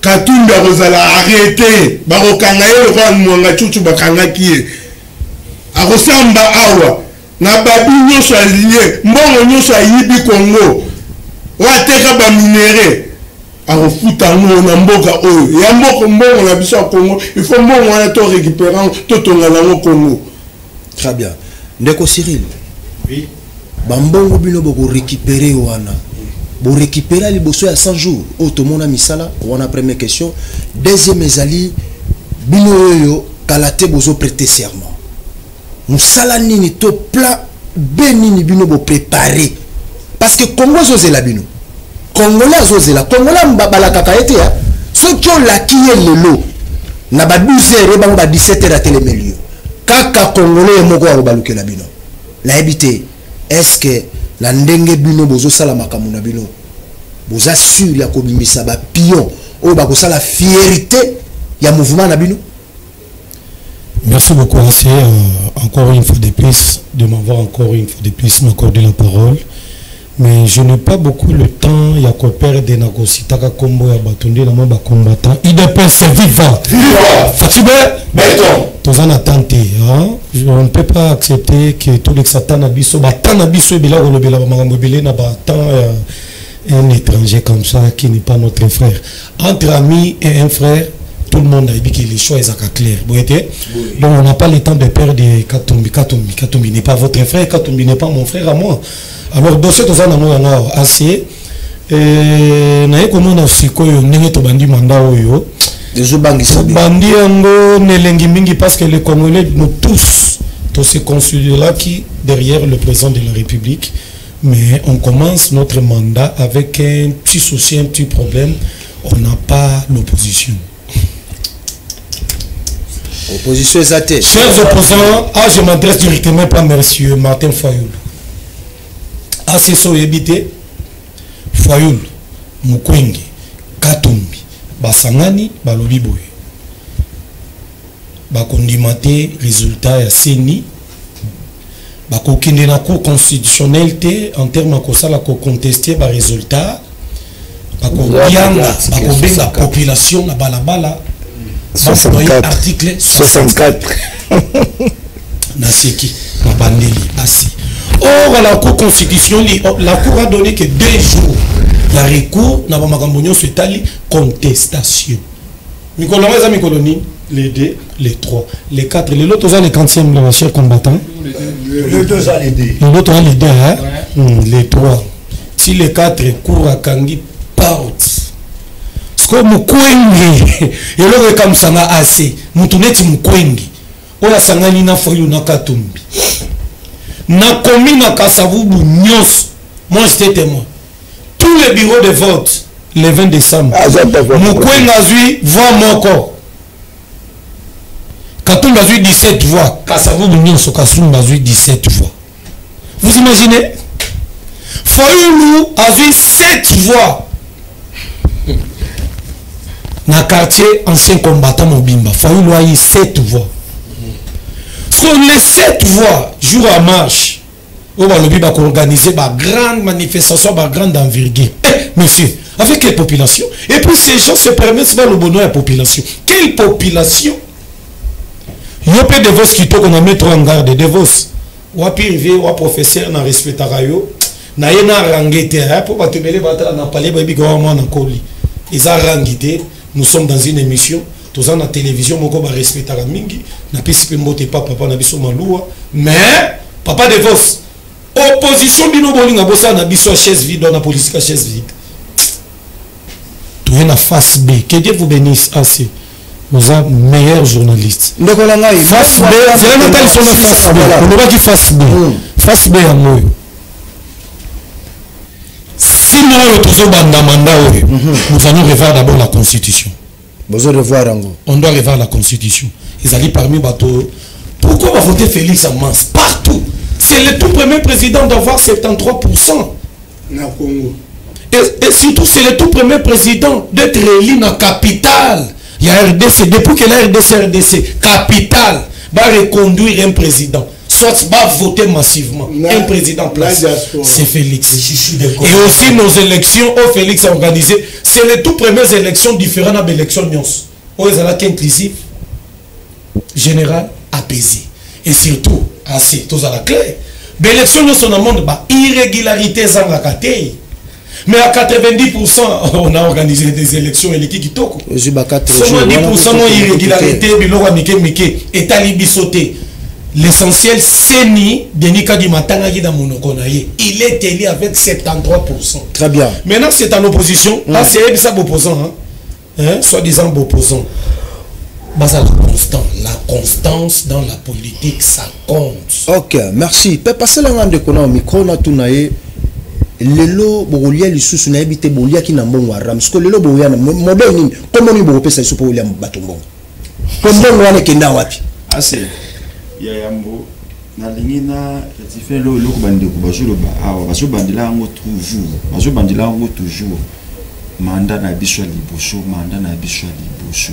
Katumbi akozala arrete, bakokanga ye lokola Mwanga Cucu bakangaki ye, akosamba awa na babi nyonso alie mbongo nyonso ayibi Congo oyo ateka baminere akofuta yango na mboka oyo ya mboko mbongo na biso ya Congo. Il faut mbongo wana to récupérer yango, totonga nango Congo. Très bien. Ndeko Cyril. Oui. Bambongo bino boko récupérer wana. Bo récupérer liboso ya 100 jours. Oyo tomona misala wana, première question. Deuxième ezali bino oyo kala te bozo prêter serment. Musala nini to plan B nini bino bo préparer? Parce que Congo ezozela bino. Congolais azozela. Congolais balakaka ye te hein. Soki olaki ye lelo na ba 12 heures bango ba 17 heures atelemeli yo. Kaka Congolais ye moko akobalukela bino. Nayebi te est-ce que na ndenge bino bozosala makambo na bino boza sûr ya kobimisa ba pion oyo bakosala fierté ya mouvement na bino? Merci beaucoup, Assé, encore une fois de plus, de m'avoir encore une fois de plus m'accorder la parole. Mais je n'ai pas beaucoup le temps. Il y a quoi perdre de Nagositaka Kombo ya Batonde na ba combattant. UDPS viva! Viva! Fatshi Béton! Toza na tante, hein? On ne peut pas accepter que tous les satan na biso, ba tan na biso ebela kolobela ba makambo ebele na ba temps un étranger comme ça qui n'est pas notre frère. Entre amis et un frère, tout le monde a dit que les choix sont clairs. Oui. Donc on n'a pas le temps de perdre Katumbi. Katumbi, Katumbi n'est pas votre frère, Katumbi n'est pas mon frère à moi. Alors dossier toza nango yango asie naye komona sikoyo ndenge tobandi mandat oyo ezobangisa bandi yango nelengi mingi parce que les Congolais, nous tous, tose considéraki derrière le président de la République, mais on commence notre mandat avec un petit souci, un petit problème: on n'a pas l'opposition. Opposition eza te. Chers opposants, ah, je m'adresse directement par monsieur Martin Fayulu. ACC oyebi te, Fayulu, Mukwenge, Katumbi basangani, balobi boye: bakondima te résultat ya CENI, bakokende na cour constitutionnelle te en terme ya kosala koconteste barésultat, bakobianga, bakobenga population na balabala, baemploye article 64. Naseki na bandeli asi. Or la cour constitutionnelle, la cour a donné que 2 jours ya recours na bamakambo nyonso etali contestation. Mikolo yango eza mikolo nini? Les 2, les 3, les 4. Lelo toza le 40e, le cher combattant. Le 2 a les 2. Lelo toza les 2, hein? Les 3 si les 4, cour akangi porte. Sikoyo Mukwenge, eloko ekamisanga ase mutu neti Mukwenge oyo asangani na Fayulu na Katumbi nakomi na Kasavubu nyonso. Moi, j'étais témoin, tous les bureaux de vote le 20 décembre, Mukwenge azwi voix moko, Katumbi azwi 17 voix. Kasavubu nyonso, Kasumba azwi 17 voix. Vous imaginez, Fayulu azwi 7 voix na quartier ancien combattant mobimba. Fayulu ayi 7 voix. Sur les 7 voix, jour à marche oyo balobi bakoorganiser bagrande manifestation, bagrande envergure. Eh, monsieur, avec quelle population? Et puis ces gens se permettent balobono ya population. Quelle population? Yo mpe Devos, kitoko na mettre en garde. Devos wapi rive wa professeur na respectaka yo na ye na range te, mpo bato ebele batala na pale bayebi ka wa mwana koli eza rangi te. Nous sommes dans une émission. Toza na télévision moko barespectaka mingi. Napesi mpe mbote pa papa na biso Maluwa. Mais papa de Vos, opposition bino bolinga bosala na biso ya chaise vide, na politique ya chaise vide. Toye na face B. Que Dieu vous bénisse. Assez. Oza meilleur journaliste. Ndeko na ngai, face B, zela natalisa na face B. Olobaki face B. Face B yango oyo. Sinon oyo tozobanda mandat oyo, nous allons revoir d'abord la constitution. Bozo revoir yango. On doit revoir la constitution. Ezali parmi bato. Pourquoi va voter Félix en masse partout? C'est le tout premier président d'avoir 73%. Na Congo. Et surtout, c'est le tout premier président d'être élu dans la capitale. Il y a RDC, depuis que la RDC, RDC, capitale, va reconduire un président. Soit va voter massivement. Un président place, c'est Félix. Et aussi nos élections, où Félix a organisé, c'est les toutes premières élections différentes de l'élection nyonso. Où ils ont inclusif, général, apaisé. Et surtout, assez, tous à la clé. Mais l'élection nyonso dans le monde, bah, irrégularité zangaka te. Mais à 90%, on a organisé des élections et l'équipe qui toko. Seulement 10% non irrégularité, biloko mike mike, etali bisoté. L'essentiel, c'est ni Denis Kadima tangaki dans monoko na ye. Il est élu avec 73%. Très bien. Maintenant, c'est en opposition. Ah, c'est ça opposant, hein? Hein? Soi-disant opposant. Bah, la constant. La constance dans la politique, ça compte. Ok, merci. Pe passer la ngande kona au micro na tunaye. Lelo bokolia lisusu nayebi te boliaki na mbongo ya ram. Siko lelo boya na modèle nini? Comment nini bokopesa lisusu po olia bato mbongo? Po mbongo wana ekenda wapi? Ase ya yambo nalingi na rectifier lo eloko bandeko bazoloba awa, bazobandela yango toujours, bazobandela yango toujours. Mandat na biso ya liboso, mandat na biso ya liboso.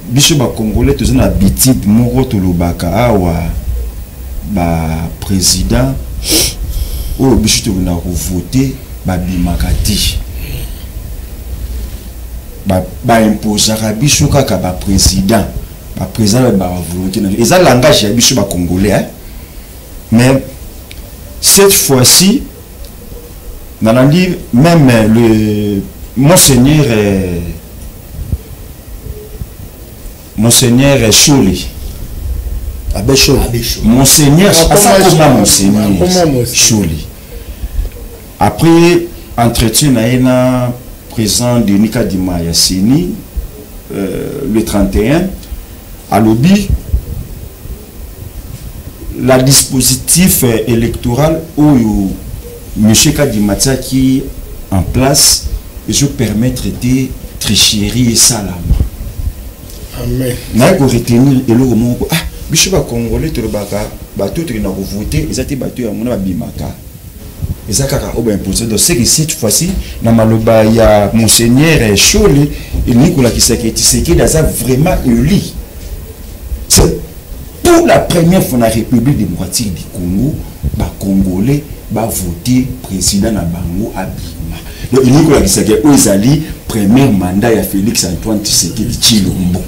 Biso ba Congolais toza na habitude moko tolobaka awa ba président oyo biso tokendaka kovote babimaka te. Ba imposaka biso kaka ba président. Ba président ba volonté na biso. Eza langage ya biso ba Congolais, hein? Mais cette fois-ci, nalandi même le monseigneur, monseigneur Choli. Abbé Choli. Monseigneur, Ah, asa comment koma Choli? monseigneur Comment monseigneur? Choli. Après entretien na ye na président Denis Kadima ya CENI, le 31, alobi la dispositif électoral oyo monsieur Kadima tiaki en place ezo permettre de tricherie et salama. Amen. Naye ko retenir eloko moko, ah, biso ba Congolais tolobaka bato tokenda ko voter, eza te bato ya mona babimaka. Eza kaka oyo ba imposer. Donc c'est que cette fois-ci na maloba ya monseigneur Choli, elingi kolakisa ke Tshisekedi aza vraiment élu. C'est pour la première fois na République démocratique du Congo, ba Congolais ba voter président na bango abima. Donc elingi kolakisa ke oyo ezali premier mandat ya Félix Antoine Tshisekedi Tshilombo.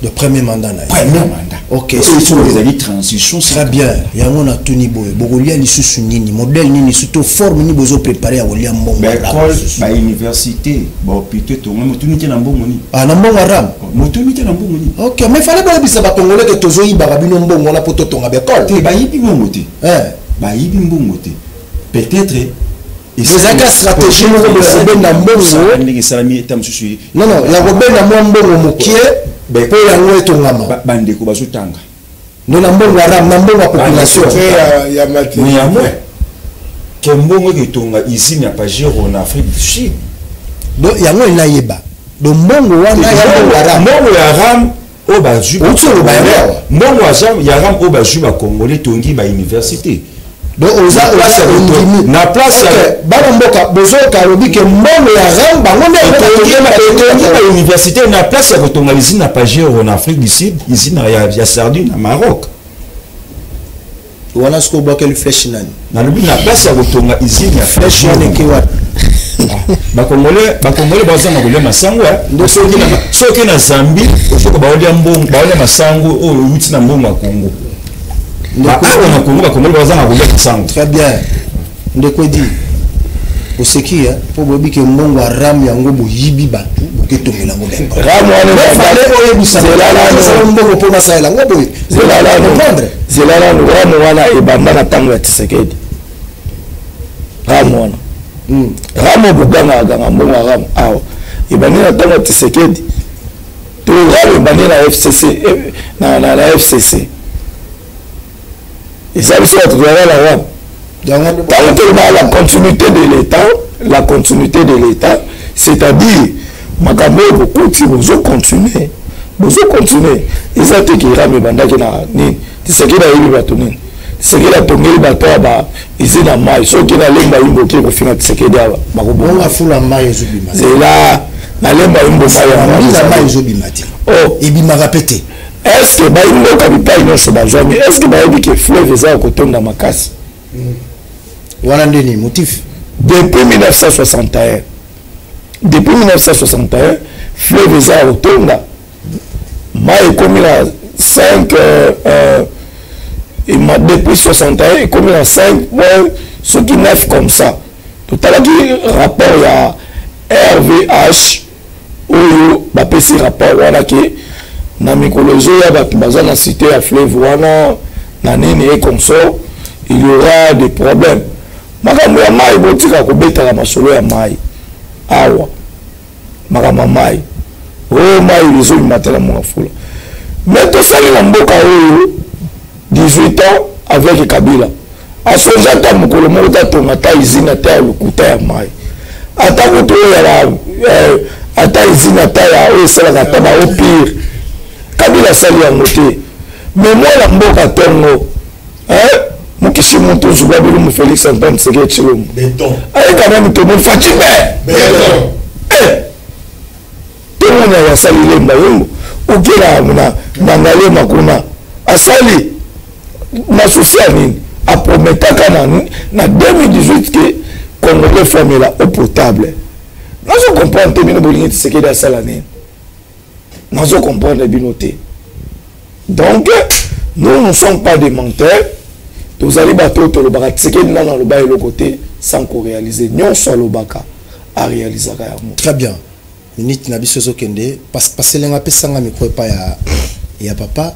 Le premier mandat na ye. Premier mandat. Ok. Oyo soki ezali transition, Très bien. Yango na tuni boye. Bokolia lisusu nini? Modèle nini? Surtout forme nini bozo préparer ya kolia mbongo Ba ya ram? école, ba université, ba hôpitaux tonga motuni te na mbongo nini? Ah, na mbongo ya ram? Motuni te na mbongo nini? Ok, mais fallait bayebisa ba Congolais que tozoyibaka bino mbongo wana po totonga ba école. Te, bayibi mbongo te. Hein? Bayibi mbongo te. Peut-être ezalaki ya stratégie moko boye ya kobenda mbongo. Ndenge esalami eta mosusu. Non, non, ya kobenda mwa mbongo mokie mpo yango etongama. Bandeko bazotanga. Ndo na mbongo ya ram, na mbongo ya population. Ya maternité. Néanmoins, ke mbongo eketonga usine ya Pajero na Afrique du Sud. Donc yango enayeba. Donc mbongo wana ya mbongo ya ram. Mbongo ya ram oyo bazwi Outi oloba yango awa. Mbongo ya ram, ya ram oyo bazwi ba Congolais tongi ba université. Donc, oza, Na place oza ya koto- ondimi. na place ya Ok, bana mboka, bozoyoka alobi ke mbongo ya ram, bango nde Etongi yango ba- batongi etongi ba ba université, na place ya kotonga usine ya Pajero na Afrique du Sud, usine ya sardine na Maroc. Wana sikoyo obwakeli flèche nani? Nalobi na place ya kotonga usine ya Flèche Pajero. wana eke wapi? Ah, ba Congolais bazanga kolia masango, hein. Nde Soki na Zambie, ozoka baolia mbongo, baolia masango oyo euti na mbongo ya Congo. Ndeko Ba awa na Congo, ba Congolais bazanga kolia masango. Très bien. Ndeko Edi, oseki, hein, po boyebi ke mbongo ya ram yango boyibi bato, Bakoki etongela yango. Ramu wana oyebisa mbongo mpo nasalela yango boye. Comprendre? Zela nanu, ramu wana ebanda na ntango ya Tshisekedi. Ramu wana, ramu bogangaka ganga mbongo ya ramu awa ebandi na ntango ya Tshisekedi to ramu ebandi na FCC? Na FCC eza biso bato tozalaka na ramu. Ntango tolobaka la continuité de l'État, la continuité de l'État, c'est-à-dire makambo oyo bokuti bozocontinue, bozocontinue. Eza te ke ramu ebandaki na nini. Tshisekedi ayebi bato nini. Tshisekedi atongeli bato ya ba eze na mai. Soki na Lemba Yimbo oke kofinga Tshisekedi awa, bakobonga fula mai ezobima. Zela, na Lemba Yimbo mai mai ezobima te. Oh, ebimaka pe te. Est ce que bayimboka bipai nyonso bazwami, est ce que bayebi ke fleuve eza ya kotonda makasi? Wana nde nini motif? Depuis 1961, depuis 1961 fleuve eza ya kotonda. Mai ekomi na 5 depuis 61, ekomi na 5 point soki 9 comme ça. Totalaki rapport ya RVH oyo bapesi rapport wana ke na mikolo ezoya, bato baza na cité ya fleuve wana na nini et consort, il y aura des problèmes. Makambo ya mai, botika kobetaka masolo ya mai awa. Makambo ya mai oyo, mai ezobima te na Mont Ngafula. Mais tosali na mboka oyo 18 ans avec Kabila, asonge ata mokolo moko tatonga ata usine ata ya lokuta ya mai, ata kutu oyo ya ata usine ata ya oyo esalaka ata ba eau pure, Kabila asali yango te. Mais mwana mboka ntongo mokisi mutu zuba bilumu Félix Antoine Tshisekedi Tshilombo aye quand même, tomoni Fatshi be tomoni ayo asali Lemba Yombo, okela na Ngaliema kuna asali na souci ya nini. Aprometaka na 2018 ke Congolais faut amela eau potable. Nazo comprendre te, bino bolingi Tshisekedi asala nini? Nazo comprendre bino te. Donc nous ne sommes pas des menteurs. Tozali bato oyo tolobaka. Tshisekedi nano aloba eloko te sans koréaliser. Nyonso alobaka, aréalisaka yango. Très bien. Minute na biso ezokende. Paselenga, apesanga micro epai ya papa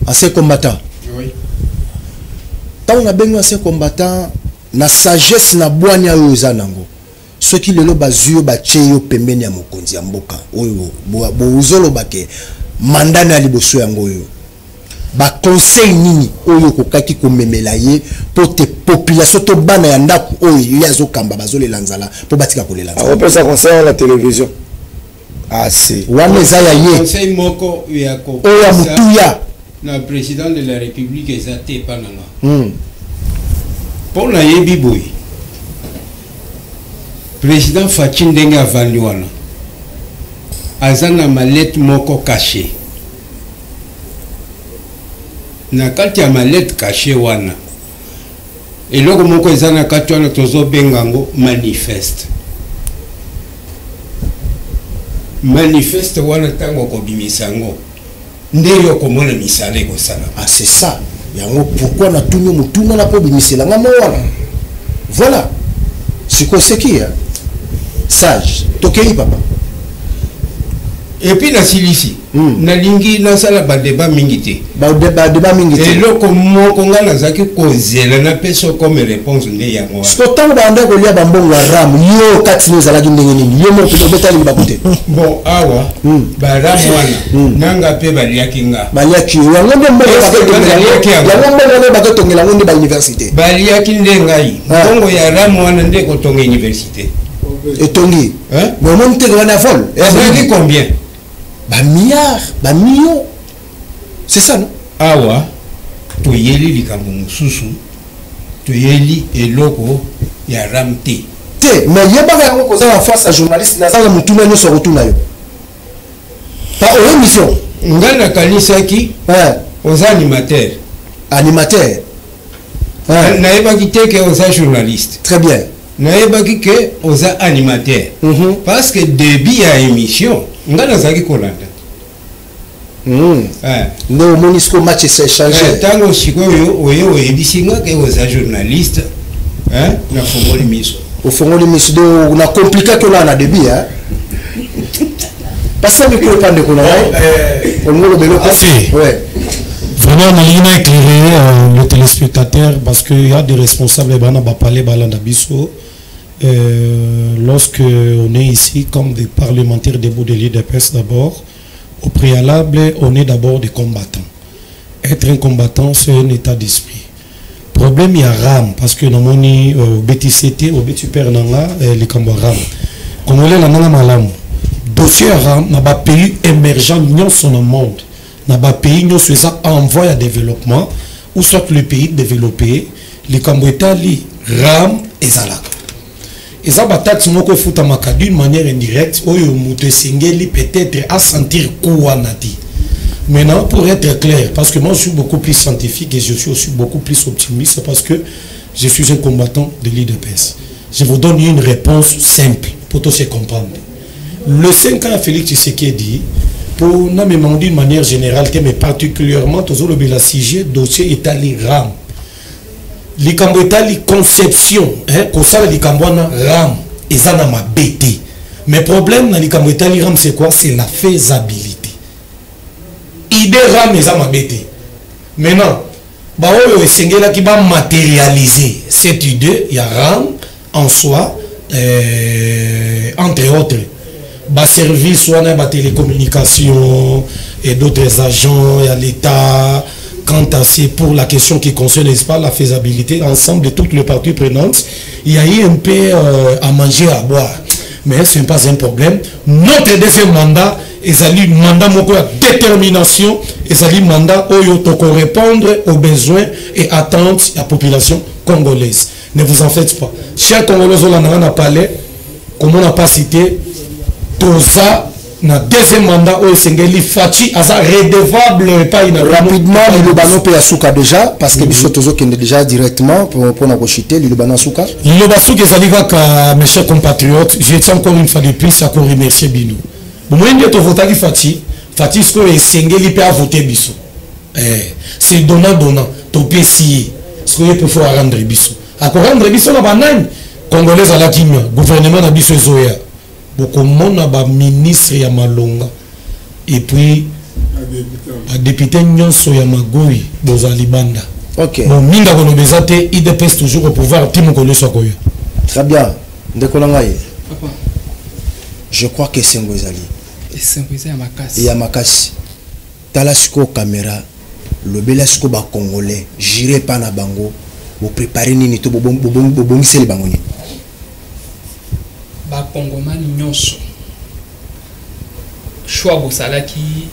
ancien combattant. Oui. Ntango nabengi ancien combattant, na sagesse na bwanya oyo eza nango, soki lelo bazwi yo, batie yo pembeni ya mokonzi ya mboka oyo bozoloba ke mandat na ya liboso yango oyo, baconseil nini oyo okokaki komemela ye mpo te population to bana ya ndako oyo ye azokamba bazolela nzala, mpo batika kolela nzala? Akopesa conseil na télévision asi? Wana eza ya ye. Conseil moko ya oyo ya motuya na président de la République eza te epa na nga. Mpo nayebi boye, président Fatshi, ndenge avandi wana, aza na mallette moko caché. Na kati ya mallette caché wana, eloko moko eza na kati wana, tozobenga yango manifeste. Manifeste wana, ntango okobimisa yango, nde yo okomona misala ekosala. Ah, c'est ça yango pourquoi natuni yo motuna na mpo obimiselanga mo wana. Voilà, sikoyo seki ya sage, tokei papa. Et puis nasilisi. Nalingi nasala badébat mingi te. Badébat mingi te. Eloko moko ngai nazalaki kozela napesa comme réponse nde yango wana. Siko ntango banda kolia bambongo ya RAM, yo kati no ezalaki ndenge nini? Yo moko mpe obetali baku te? Bon, awa baRAM wana nanga mpe baliaki nga. Baliaki yo yango nde mbongo. Est-ce que baliaki yango? Yango mbongo wana bakotongela yango nde bauniversité. Baliaki nde ngai. Mbongo ya RAM wana nde kotonga université. Etongi, mais omoni teke wana ya vol. Ezalaki combien? Bamilliard, bamillion, c'est ça, non? Awa toyeli likambo mosusu, toyeli eloko ya RAM te. Te, mais yebaka yango, koza na face ya journaliste, naza na motuna nyonso akotuna yo pa oyo émission. Ngai nakanisaki oza animateur. Animateur. Nayebaki te ke oza journaliste. Très bien. Nayebaki ke oza animateur parce que début ya émission ngai nazalaki kolanda. Nde omoni siko match échange. Ntango sikoyo oye oyebisi nga ke oza journaliste, nafongoli miso. Ofongoli miso, donc na compliquaki olaa na début, hein? Pasa micro epa ndeko na ngai. Olingi oloba eloko? Ouais. Vraiment, nalingi na éclairer euh, le téléspectateur parce qu'il y a des responsables bana bapale balanda biso. Euh, lorsque on est ici comme des parlementaires debout de l'IDPS d'abord, au préalable, on est d'abord des combattants. Être un combattant, c'est un état d'esprit. Problème ya RAM parce que namoni euh, obeti sete obeti père na nga euh, likambo ya RAM. Congolais na nanga malamu. Dossier ya RAM na ba pays émergents nyonso na monde na ba pays nyonso eza en voie ya développement ou soit le pays développé likambo etali RAM ezalaka eza bataxe moko efutamaka d'une manière indirecte oyo moto esengeli peut-être asentir coup wana te. Maintenant, pour être clair, parce que moi je suis beaucoup plus scientifique et je suis aussi beaucoup plus optimiste parce que je suis un combattant de l'IDPS. Je vous donne une réponse simple pour tous se comprendre. Le 5 ans Félix Tshisekedi, pour namema d'une manière générale te mais particulièrement tozolobela sujet dossier etali RAM. Likambo etali conception, hein, kosala likambo wana RAM eza na mabe te. Mais problème na likambo etali RAM c'est quoi? C'est la faisabilité. Idée RAM eza mabe te. Maintenant, baoyo esengelaki ba matérialiser cette idée ya RAM en soi, euh, entre autres baservice wana ya batélécommunication et d'autres agents ya l'État. Quant à c'est pour la question qui concerne, n'est-ce pas, la faisabilité, ensemble de toutes les parties prenantes, il y a eu un peu euh, à manger, à boire. Mais ce n'est pas un problème. Notre deuxième mandat, ezali mandat moko ya détermination, ezali mandat oyo toko répondre aux besoins et attentes ya population congolaise. Ne vous en faites pas. Chers Congolais, ozolanda na palais, comme on n'a pas cité, toza na deuxième mandat oyo esengeli Fatshi aza redevable epai na rapidement liloba no mpe ya suka déjà parce que biso tozokende déjà directement mpona kochite liloba no ya suka. Liloba suka ezali kaka, mes chers compatriotes, je tiens encore une fois de plus à koremercier bino. Bomoi nde tovotaki Fatshi. Fatshi sikoyo esengeli mpe avote biso. Eh, c'est donnant donnant, topesi ye sikoyo ye mpe fo arendre biso, akorendre biso na banani. Congolais ezalaki mia gouvernement na biso ezoya, bokomona baministre ya malonga et puis badepute nyonso ya magoi bozala libanda. Okay. Bon, mingi akoloba eza te, IDPS toujours au pouvoir ti mokolo nyonso akoya. Très bien, ndeko na ngai, je crois que esengo ezali. Esengo eza ya makasi. Ya makasi. Tala sikoyo camera, lobela sikoyo ba congolais, jure epa na bango, bo prepare nini to bobongiseli bango nini? Bakongomani nyonso, choix bosalaki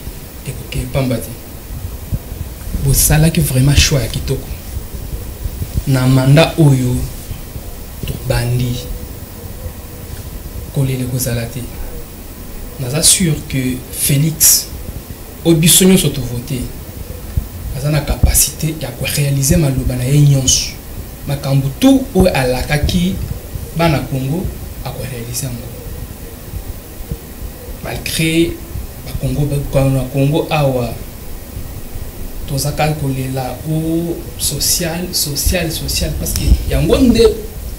ekoki pamba te. Bosalaki vraiment choix ya kitoko na mandat oyo tobandi. Kolela ekozala te. Naza sûr que Félix oyo biso nyonso tovote aza na capacité ya korealize maloba na ye nyonso, makambo tout oyo alakaki bana Congo akorealize yango, malgré bakongo na Congo awa toza kaka kolela o social social social, parce que yango nde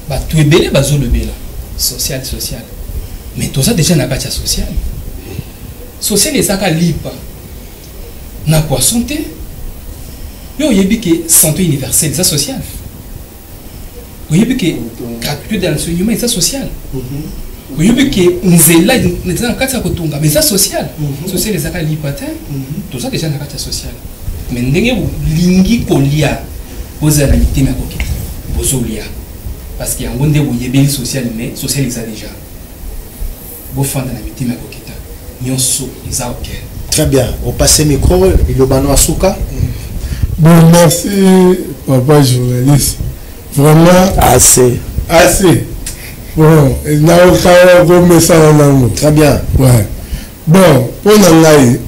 bato ebele bazolobela social social, mais toza déjà na kati ya social social. Ezaka lipa na poisson te. Yo oyebi ke santé universelle eza social, oyebi ke gratuité de l'enseignement eza social, oyebi ke nzela eza na kati ya kotonga, mais eza social. Social ezaka lipa te. Toza déjà na kati ya social, mais ndenge bolingi kolia, bozala na mitema ya kokita, bozolia parce que yango nde boyebeli social, mais social eza déjà. Bofanda na mitema ya kokita, nyonso eza ok. Très bien, opasse micro, liloba no asuka. Bon, merci papa journaliste, vraiment. Assez. Assez. Bon, naokaka komesana nango. Très bien. Ouais. Bon, mpo na ngai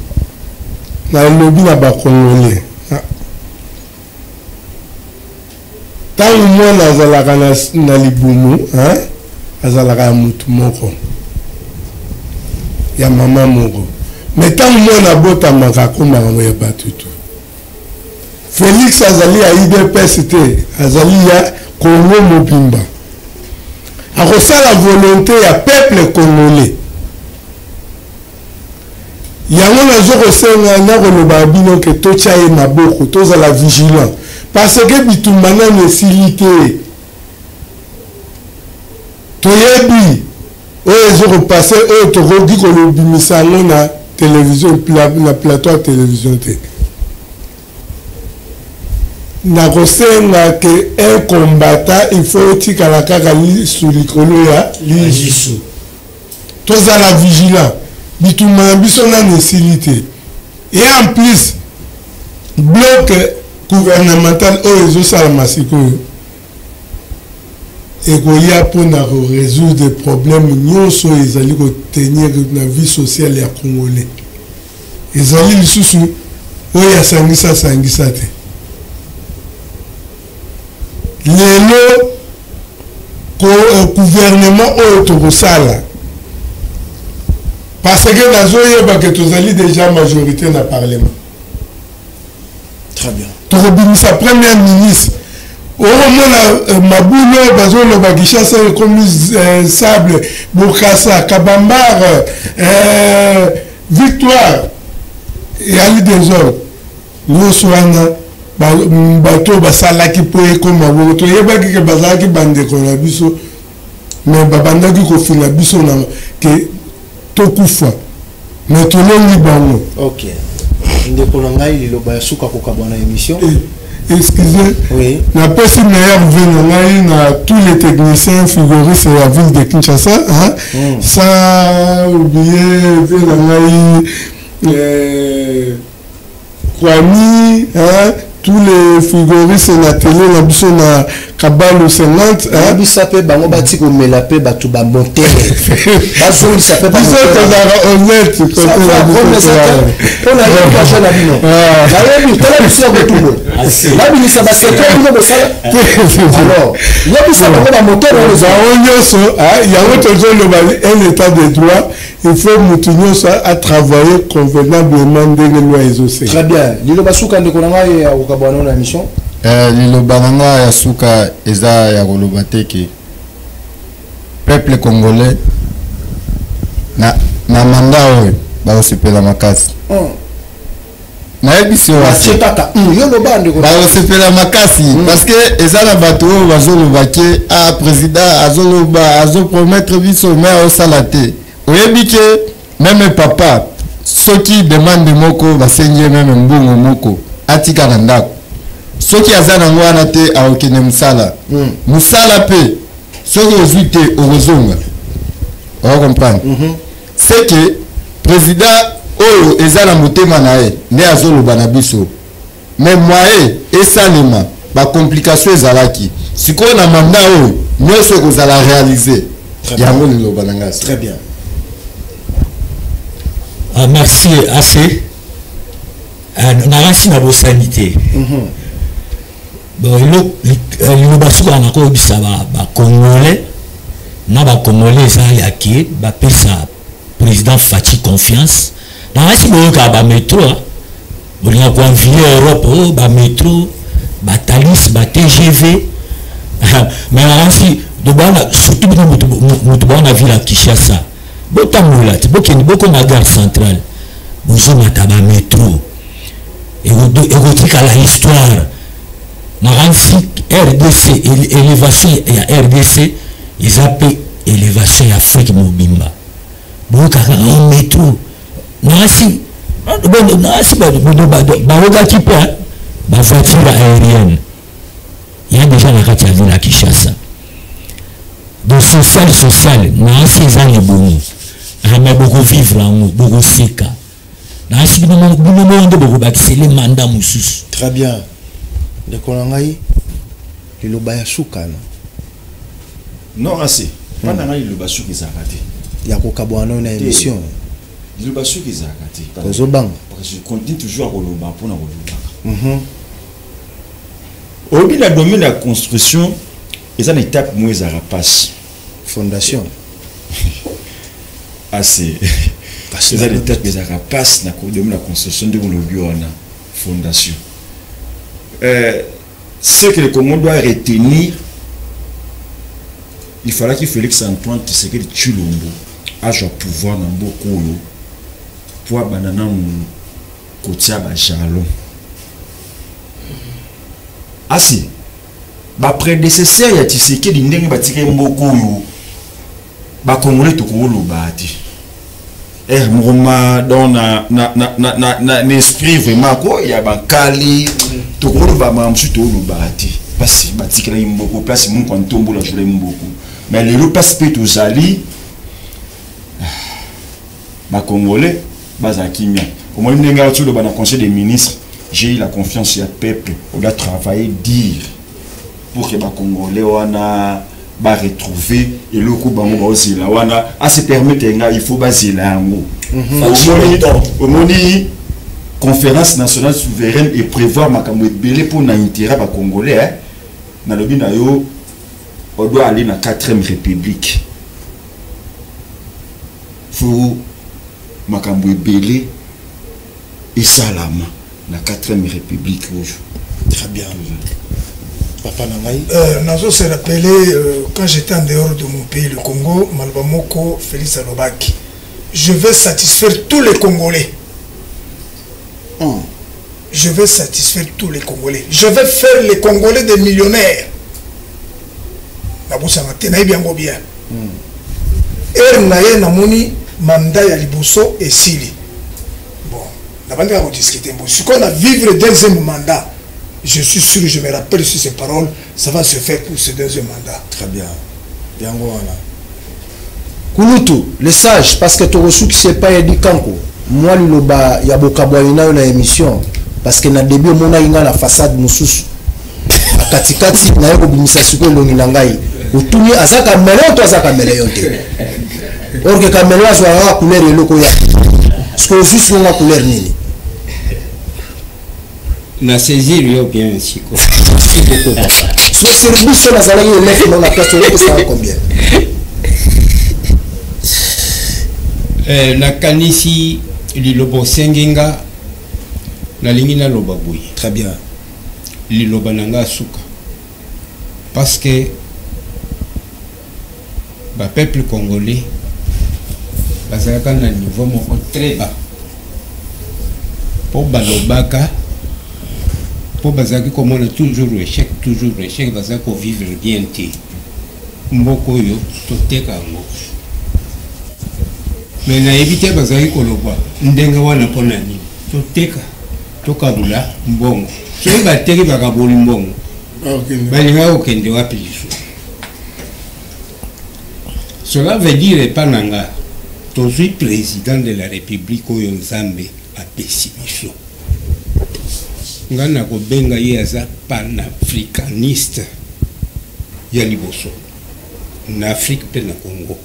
nalobi na bacongolais, ntango mwana azalaka na, na libumu, hein, azalaka ya motu moko, ya mama moko, me ntango mwana abotamaka akomaka ya bato tu. Félix azali ya UDPS te, azali ya Congo mobimba. Akosala volonté ya peuple congolais. Yango nazo kosenga na koloba bino ke totya ye maboko, tozala vigilant parce que bitumba nanu esili te. Toyebi oyo ezo kopase, oyo tokoki kolobimisa yango na television, na plateau ya television te. Nakosenga ke un combattant il faut otikala kaka lisu likolo ya lisu. Tozala vigilant, bitumba na biso nanu esili te. Et en plus bloc gouvernemental oyo ezosalama sikoyo ekoya mpona ko résoudre problème nyonso oyo ezali kotenir na vie sociale ya congolais. Ezali lisusu oyo asangisa asangisa te. Lelo ko gouvernement oyo tokosala, parce que nazoyeba ke tozali déjà majorité na parlement. Très bien. Tokobimisa premier ministre. Okomona mabulu bazoloba Kinshasa ekomi sable, Bokassa, Kabambar, Victoire, eyali désordre. Nyonso wana bato basalaki mpo ekoma bongo. Toyebaki ke bazalaki bandeko na biso, mais babandaki kofina biso na ke tokufa, mais tolongi bango. Ok. Ndeko na ngai, liloba ya suka kokabwa na émission. Excusez, oui. Napesi meilleur vœu na ngai na tous les techniciens frigoristes ya ville de Kinshasa, hein? Sans oublier vœu na ngai Kwami, hein? Tous les frigoristes na télé na biso na Kabalo 50, hein? Yebisa pe bango bati komela pe bato ba motere. Bazongisa pe ba Biso motere. tozalaka honnête, Ça côté va, na biso promesse tozalaka. te. Mpo na yebi agent na bino. Nayebi, tala biso ya kotumbola. Nabimisa ba secret bino bosala. Alors, yebisa bango ba motere oyo ezala. Bango nyonso, hein, yango tozoloba un état de droit, il faut mutu nyonso a travailler convenablement ndenge loi ezosenga. Très bien. Liloba suka ndeko na ngai ya kokabwana na émission. Liloba na ngai ya suka eza ya koloba te ke peuple congolais na mandat oyo bakosepela makasi. Nayebisi yo Mathieu wasi. kaka, yo loba ndeko. Bakosepela makasi, parce que eza na bato oyo bazoloba ke, ah, président azoloba, azopromettre biso, mais aosala te. Oyebi ke meme papa soki demande moko basengi ye meme mbongo moko atika na ndako, soki aza nango wana te akokende mosala. Mosala pe soki ozwi te okozonga. Ozo comprendre? C'est que président oyo eza na motema na ye nde azoloba na biso, mais moyen esalema ba complication ezalaki. Sikoyo na mandat oyo nyonso ekozala réalisé. Très bien. Yango liloba na ngai. Très bien. Ah, merci assez. Narasi na bosani te. Bon, liloba suka na koyebisa ba Congolais na ba Congolais eza ya ke bapesa président Fatshi confiance. Narasi boyoka ba métro, hein. Bolinga koenvier Europe, oh, ba métro, ba Thalys, ba TGV. Mais narasi dobana surtout bino mutu bana ville ya Kinshasa. Botambola te, bokende bokoma gare centrale. Bozomata ba métro. Ekotikala histoire. Naransi RDC, élévation ya RDC, eza pe élévation ya Afrique mobimba. Boyokaka un métro. Naransi, bon, naransi ba, ba, ba, ba, bayokaki pe, hein, ba voiture aérienne. Il y a déjà la kati ya ville ya Kinshasa. Donc social, social, naransi eza libongo. Mais boko vivre yango, boko seka. Naransi bino moko, bino moko nde boko bakisele mandat mosusu. Très bien. Ndeko na ngai, liloba ya suka na. Non, assez. Pas na ngai liloba suka ezalaka te. Ya kokabwana na Te. émission. Liloba suka ezalaka te. Ozobanga. Parce que je continue toujours à koloba mpona kolobaka. Oyebi na domaine ya construction, eza na étape moko ezalaka pasi. Fondation. Assez. Pasi Eza na na étape ezalaka pasi na domaine ya construction, ndenge olobi wana fondation. Ce que le Congo doit retenir, il fallait que Félix Antoine Tshisekedi Tshilombo ait le pouvoir dans mboka oyo. Po abanda nanu kotia ba jalons. Asi ba predecesseur ya Tshisekedi ndenge batikaki mboka oyo ba congolais tokoloba te. Eh moko ma donc na na na na na, na, na esprit vraiment ko ya bankali tokoloba makambo mosusu toloba te. Pasi batikelaki mboko place moko ntombola azolaki mboko. Mais lelo place mpe tozali ba congolais bazala kimia omoni ndenge auti oloba na conseil des ministres j'ai eu la confiance ya peuple on doit travailler dire pour que ba congolais wana ba retrouver eloko bango baozela wana a se permettre nga il faut bazela yango omoni conférence nationale souveraine et prévoir makambo ebele mpo na intérêt ba congolais hein? nalobi na yo on doit aller na 4e république Faut makambo ebele esalama na 4e république oyo. Très bien. Papa na ngai. Euh, nazo se rappeler euh, quand j'étais en dehors de mon pays le Congo, maloba moko Félix alobaki. Je vais satisfaire tous les Congolais. Je vais satisfaire tous les Congolais. Je vais faire les Congolais des millionnaires. Nabosana te, nayebi yango bien. Heure na ye namoni mandat ya liboso esili. Bon, nabandi kaka kodiscute mbo. Sikoyo na vivre deuxième mandat. Je suis sûr, je me rappelle sur ces paroles, ça va se faire pour ce deuxième mandat. Très bien. Yango wana. Kulutu, le sage, parce que tokosukisa epai ya Dikanko, mwa liloba ya bokabwani nayo na émission, parce que na début omonaki ngai na façade mosusu, na katikati naye kobimisa sikoyo elongi na ngai, otuni aza cameleon to aza cameleon te? Or que cameleon azwaka kaka couleur eloko ya sikoyo, ozwi sikoyo nga couleur nini? Na saisir yo bien siko. Merci beaucoup. So sur biso nazalaki élève na na classe opesaka combien? Eh, nakanisi liloba osengi nga nalingi naloba boye. Très bien. Liloba na nga suka. Parce que ba peuple congolais bazalaka na niveau moko très bas po balobaka po bazalaki komona toujours échec toujours échec bazalaki kovivre bien te mboka oyo toteka yango me nayebi te bazalaki koloba ndenge wana mpo na nini toteka tokabula mbongo soki bateki bakaboli mbongo balingaki kokende wapi lisusu Cela veut dire epa na nga tozui president de la republique oyo Nzambe apesi biso. Nga nakobenga ye aza panafricaniste ya liboso na Afrique mpe na Congo.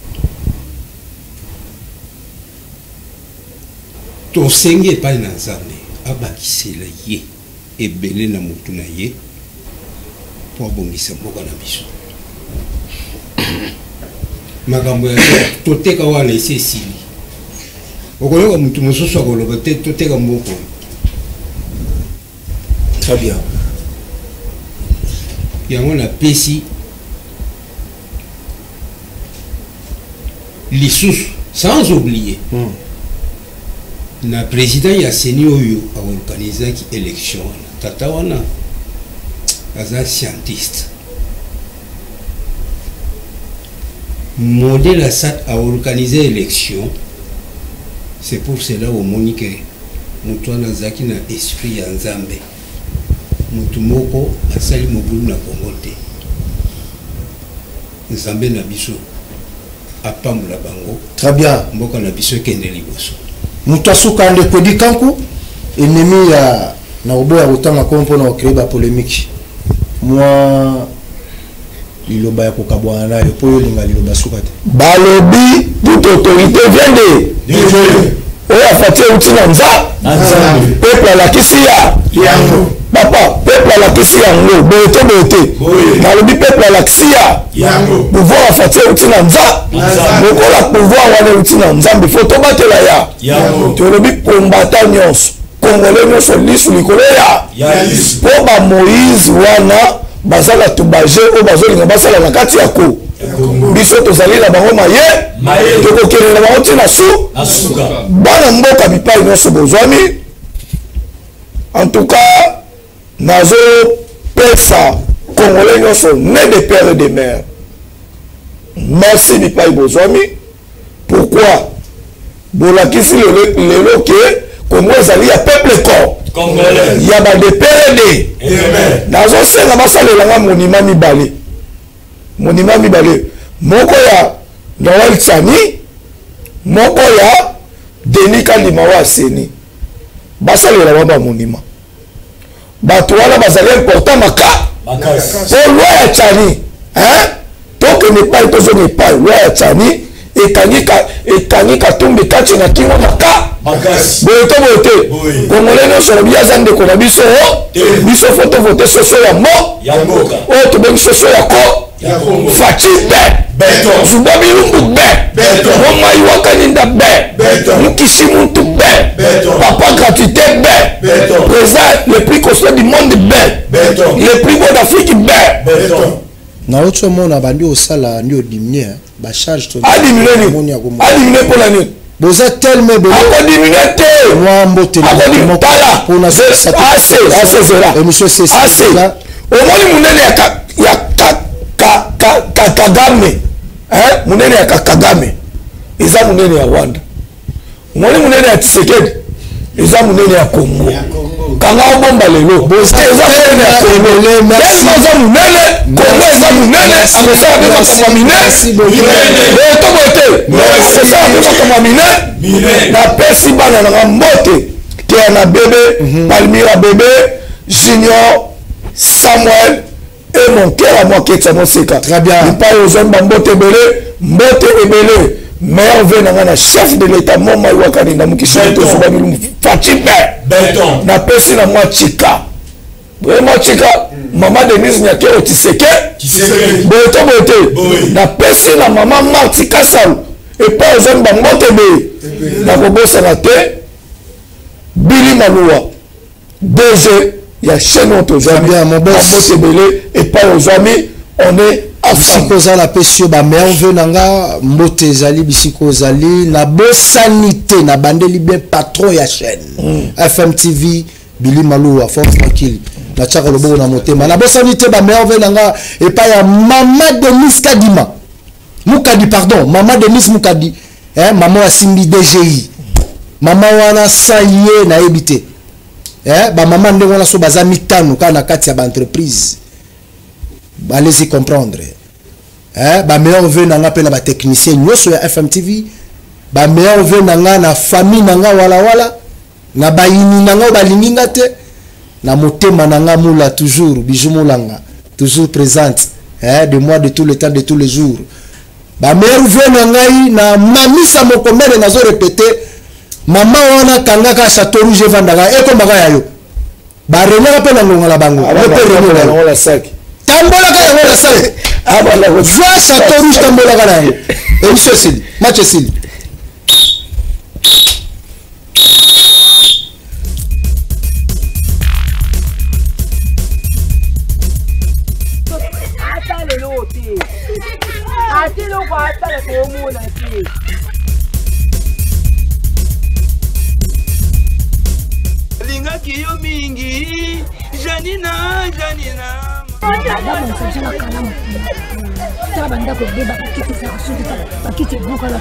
Tosengi epai na Nzambe abakisela ye ebele na motu na ye mpo abongisa mboka na biso. Makambo ya toteka wana esi esili. Okoyoka motu mosusu akoloba te toteka mboka oyo. Très bien. Yango napesi lisusu sans oublier na président ya CENI oyo aorganisaki élection wana, tata wana aza scientiste. Modèle Assad a organisé élection, c'est pour cela omoni que moto wana azalaki na esprit ya Nzambe. Moto moko asali mobulu na Congo te. Nzambe na biso apambola bango. Très bien. Mboka na biso ekende liboso. Moto asuka ndeko Dikanku, ennemi ya na koboya kotanga kombo mpona kocree ba polémique. Mwa liloba ya kokabwana nayo mpo yo olinga liloba suka te. Balobi toute autorité vient de Dieu. Oyo afati euti na Nzambe. Peuple alakisi ya yango. Papa, peuple alakisi yango. Boye te, boye te. Nalobi peuple alakisi ya yango. Pouvoir afati euti na Nzambe. Lokola pouvoir wana euti na Nzambe, faut tobatela ya yango. Tolobi combattant nyonso, Congolais nyonso lisu likolo ya po ba Moïse wana baza bato baje oyo bazolinga basala na kati ya ko. Biso tozali na bango maye, tokokende na bango ntina su bana mboka bipai nyonso bozwami. En tout cas, nazopesa congolais nyonso né de père et de mère merci bipai bozwami. Pourquoi bolakisi lelo ke Congo ezali ya peuple congolais, ya ba de père et de. Nazosenga basalelanga monument mibale, monument mibale, moko ya Noël Tshiani, moko ya Denis Kadima wa Aseni. Basalela wana bamonument, bato wana bazali important maka po loi ya Tshiani, tokende epai, tozonga epai. Loi ya Tshiani ekangi Katumbi kati na kingo maka boye to boye te. Congolais nyonso alobi aza ndeko na biso, biso fo tovote soso ya mboka oyo tobengi soso ya ko Fatshi be Zuba Bilumbu be Momai Wakaninda be Mukisi Muntu be papa gratuité be président le plus costaud du monde be le plus beau d'Afrique be. Nauti omona bandi osala ndi odiminue bacharge. Adiminue nini? Adiminue mpona nini? Boza tellement ebele. Akodiminue te. Mwa mbote. Tala, émission. Ase omoni munene ya Kagame, munene ya Kagame eza munene ya Rwanda, omoni munene ya Tshisekedi eza munene ya Congo. Kanga obomba lelo eza munene ya Congo, tellement eza munene, Congo eza munene, akosala mpe makambo ya minene boye to boye te, akosala mpe makambo ya minene. Napesi bana nanga mbote, Keya na bebe Palmira, bebe Junior, Samuel et mon cœur à moi, Ketsa Moseka. Très bien. Bipai ozwami bambote ebele, mbote ebele, meilleur ve na nga na chef de l'état Moma Iwakaninda Mokisoni Tozuba Bilumbu Fatshi be. Napesi na mwa chika boye, mwa chika mama Denise Nyakero Tshiseke boye to boye te. Napesi na mama Marti Kasalu epai ozwami bambote ebele. Nakobosana te Bili Maluwa, DG ya chaîne oyo tozwami, bambote ebele epai ozwami, on est. Bisika oza, napesi yo bamerveille na nga, mbote ezali bisika ozali. Nabosani te, nabandeli bien patron ya chaîne FMTV, Bili Maluwa, force tranquille, natiaka loboko na motema. Nabosani te bamerveille na nga epai ya mama Denis Kadima Mukadi, pardon, mama Denis Mukadi, mama asimbi DGI, mama wana sa ye nayebi te, bamama ndenge wana so baza mitano kaka na kati ya baentreprise, allez-y comprendre. Bameilleur vœu na nga mpe na batechnicien nyonso ya FMTV, bameilleur vœu na nga na famille na nga walawala, na bayini na nga oyo balingi nga te, na motema na nga mula toujours, Bijou Molanga toujours présente, de moi de tout le temps, de tous les jours. Bameilleur vœu na ngai na Mamisa Mokomene, nazo répéter, mama wana kangaka Château Rouge, evandaka ekomaka ya yo, barenyaka mpe na ngonga na bango, mpe tambolaka yango na sale, zwa Château Rouge, tambolaka na yango. Émission esili, match esili. Ata lelo te, ata eloko atala komona te. Alingaki yo mingi, Janina, Janina. Babongisa biso na kalamu, tala bandako ebeba, bakiti ezaka soki bakiti ebukana.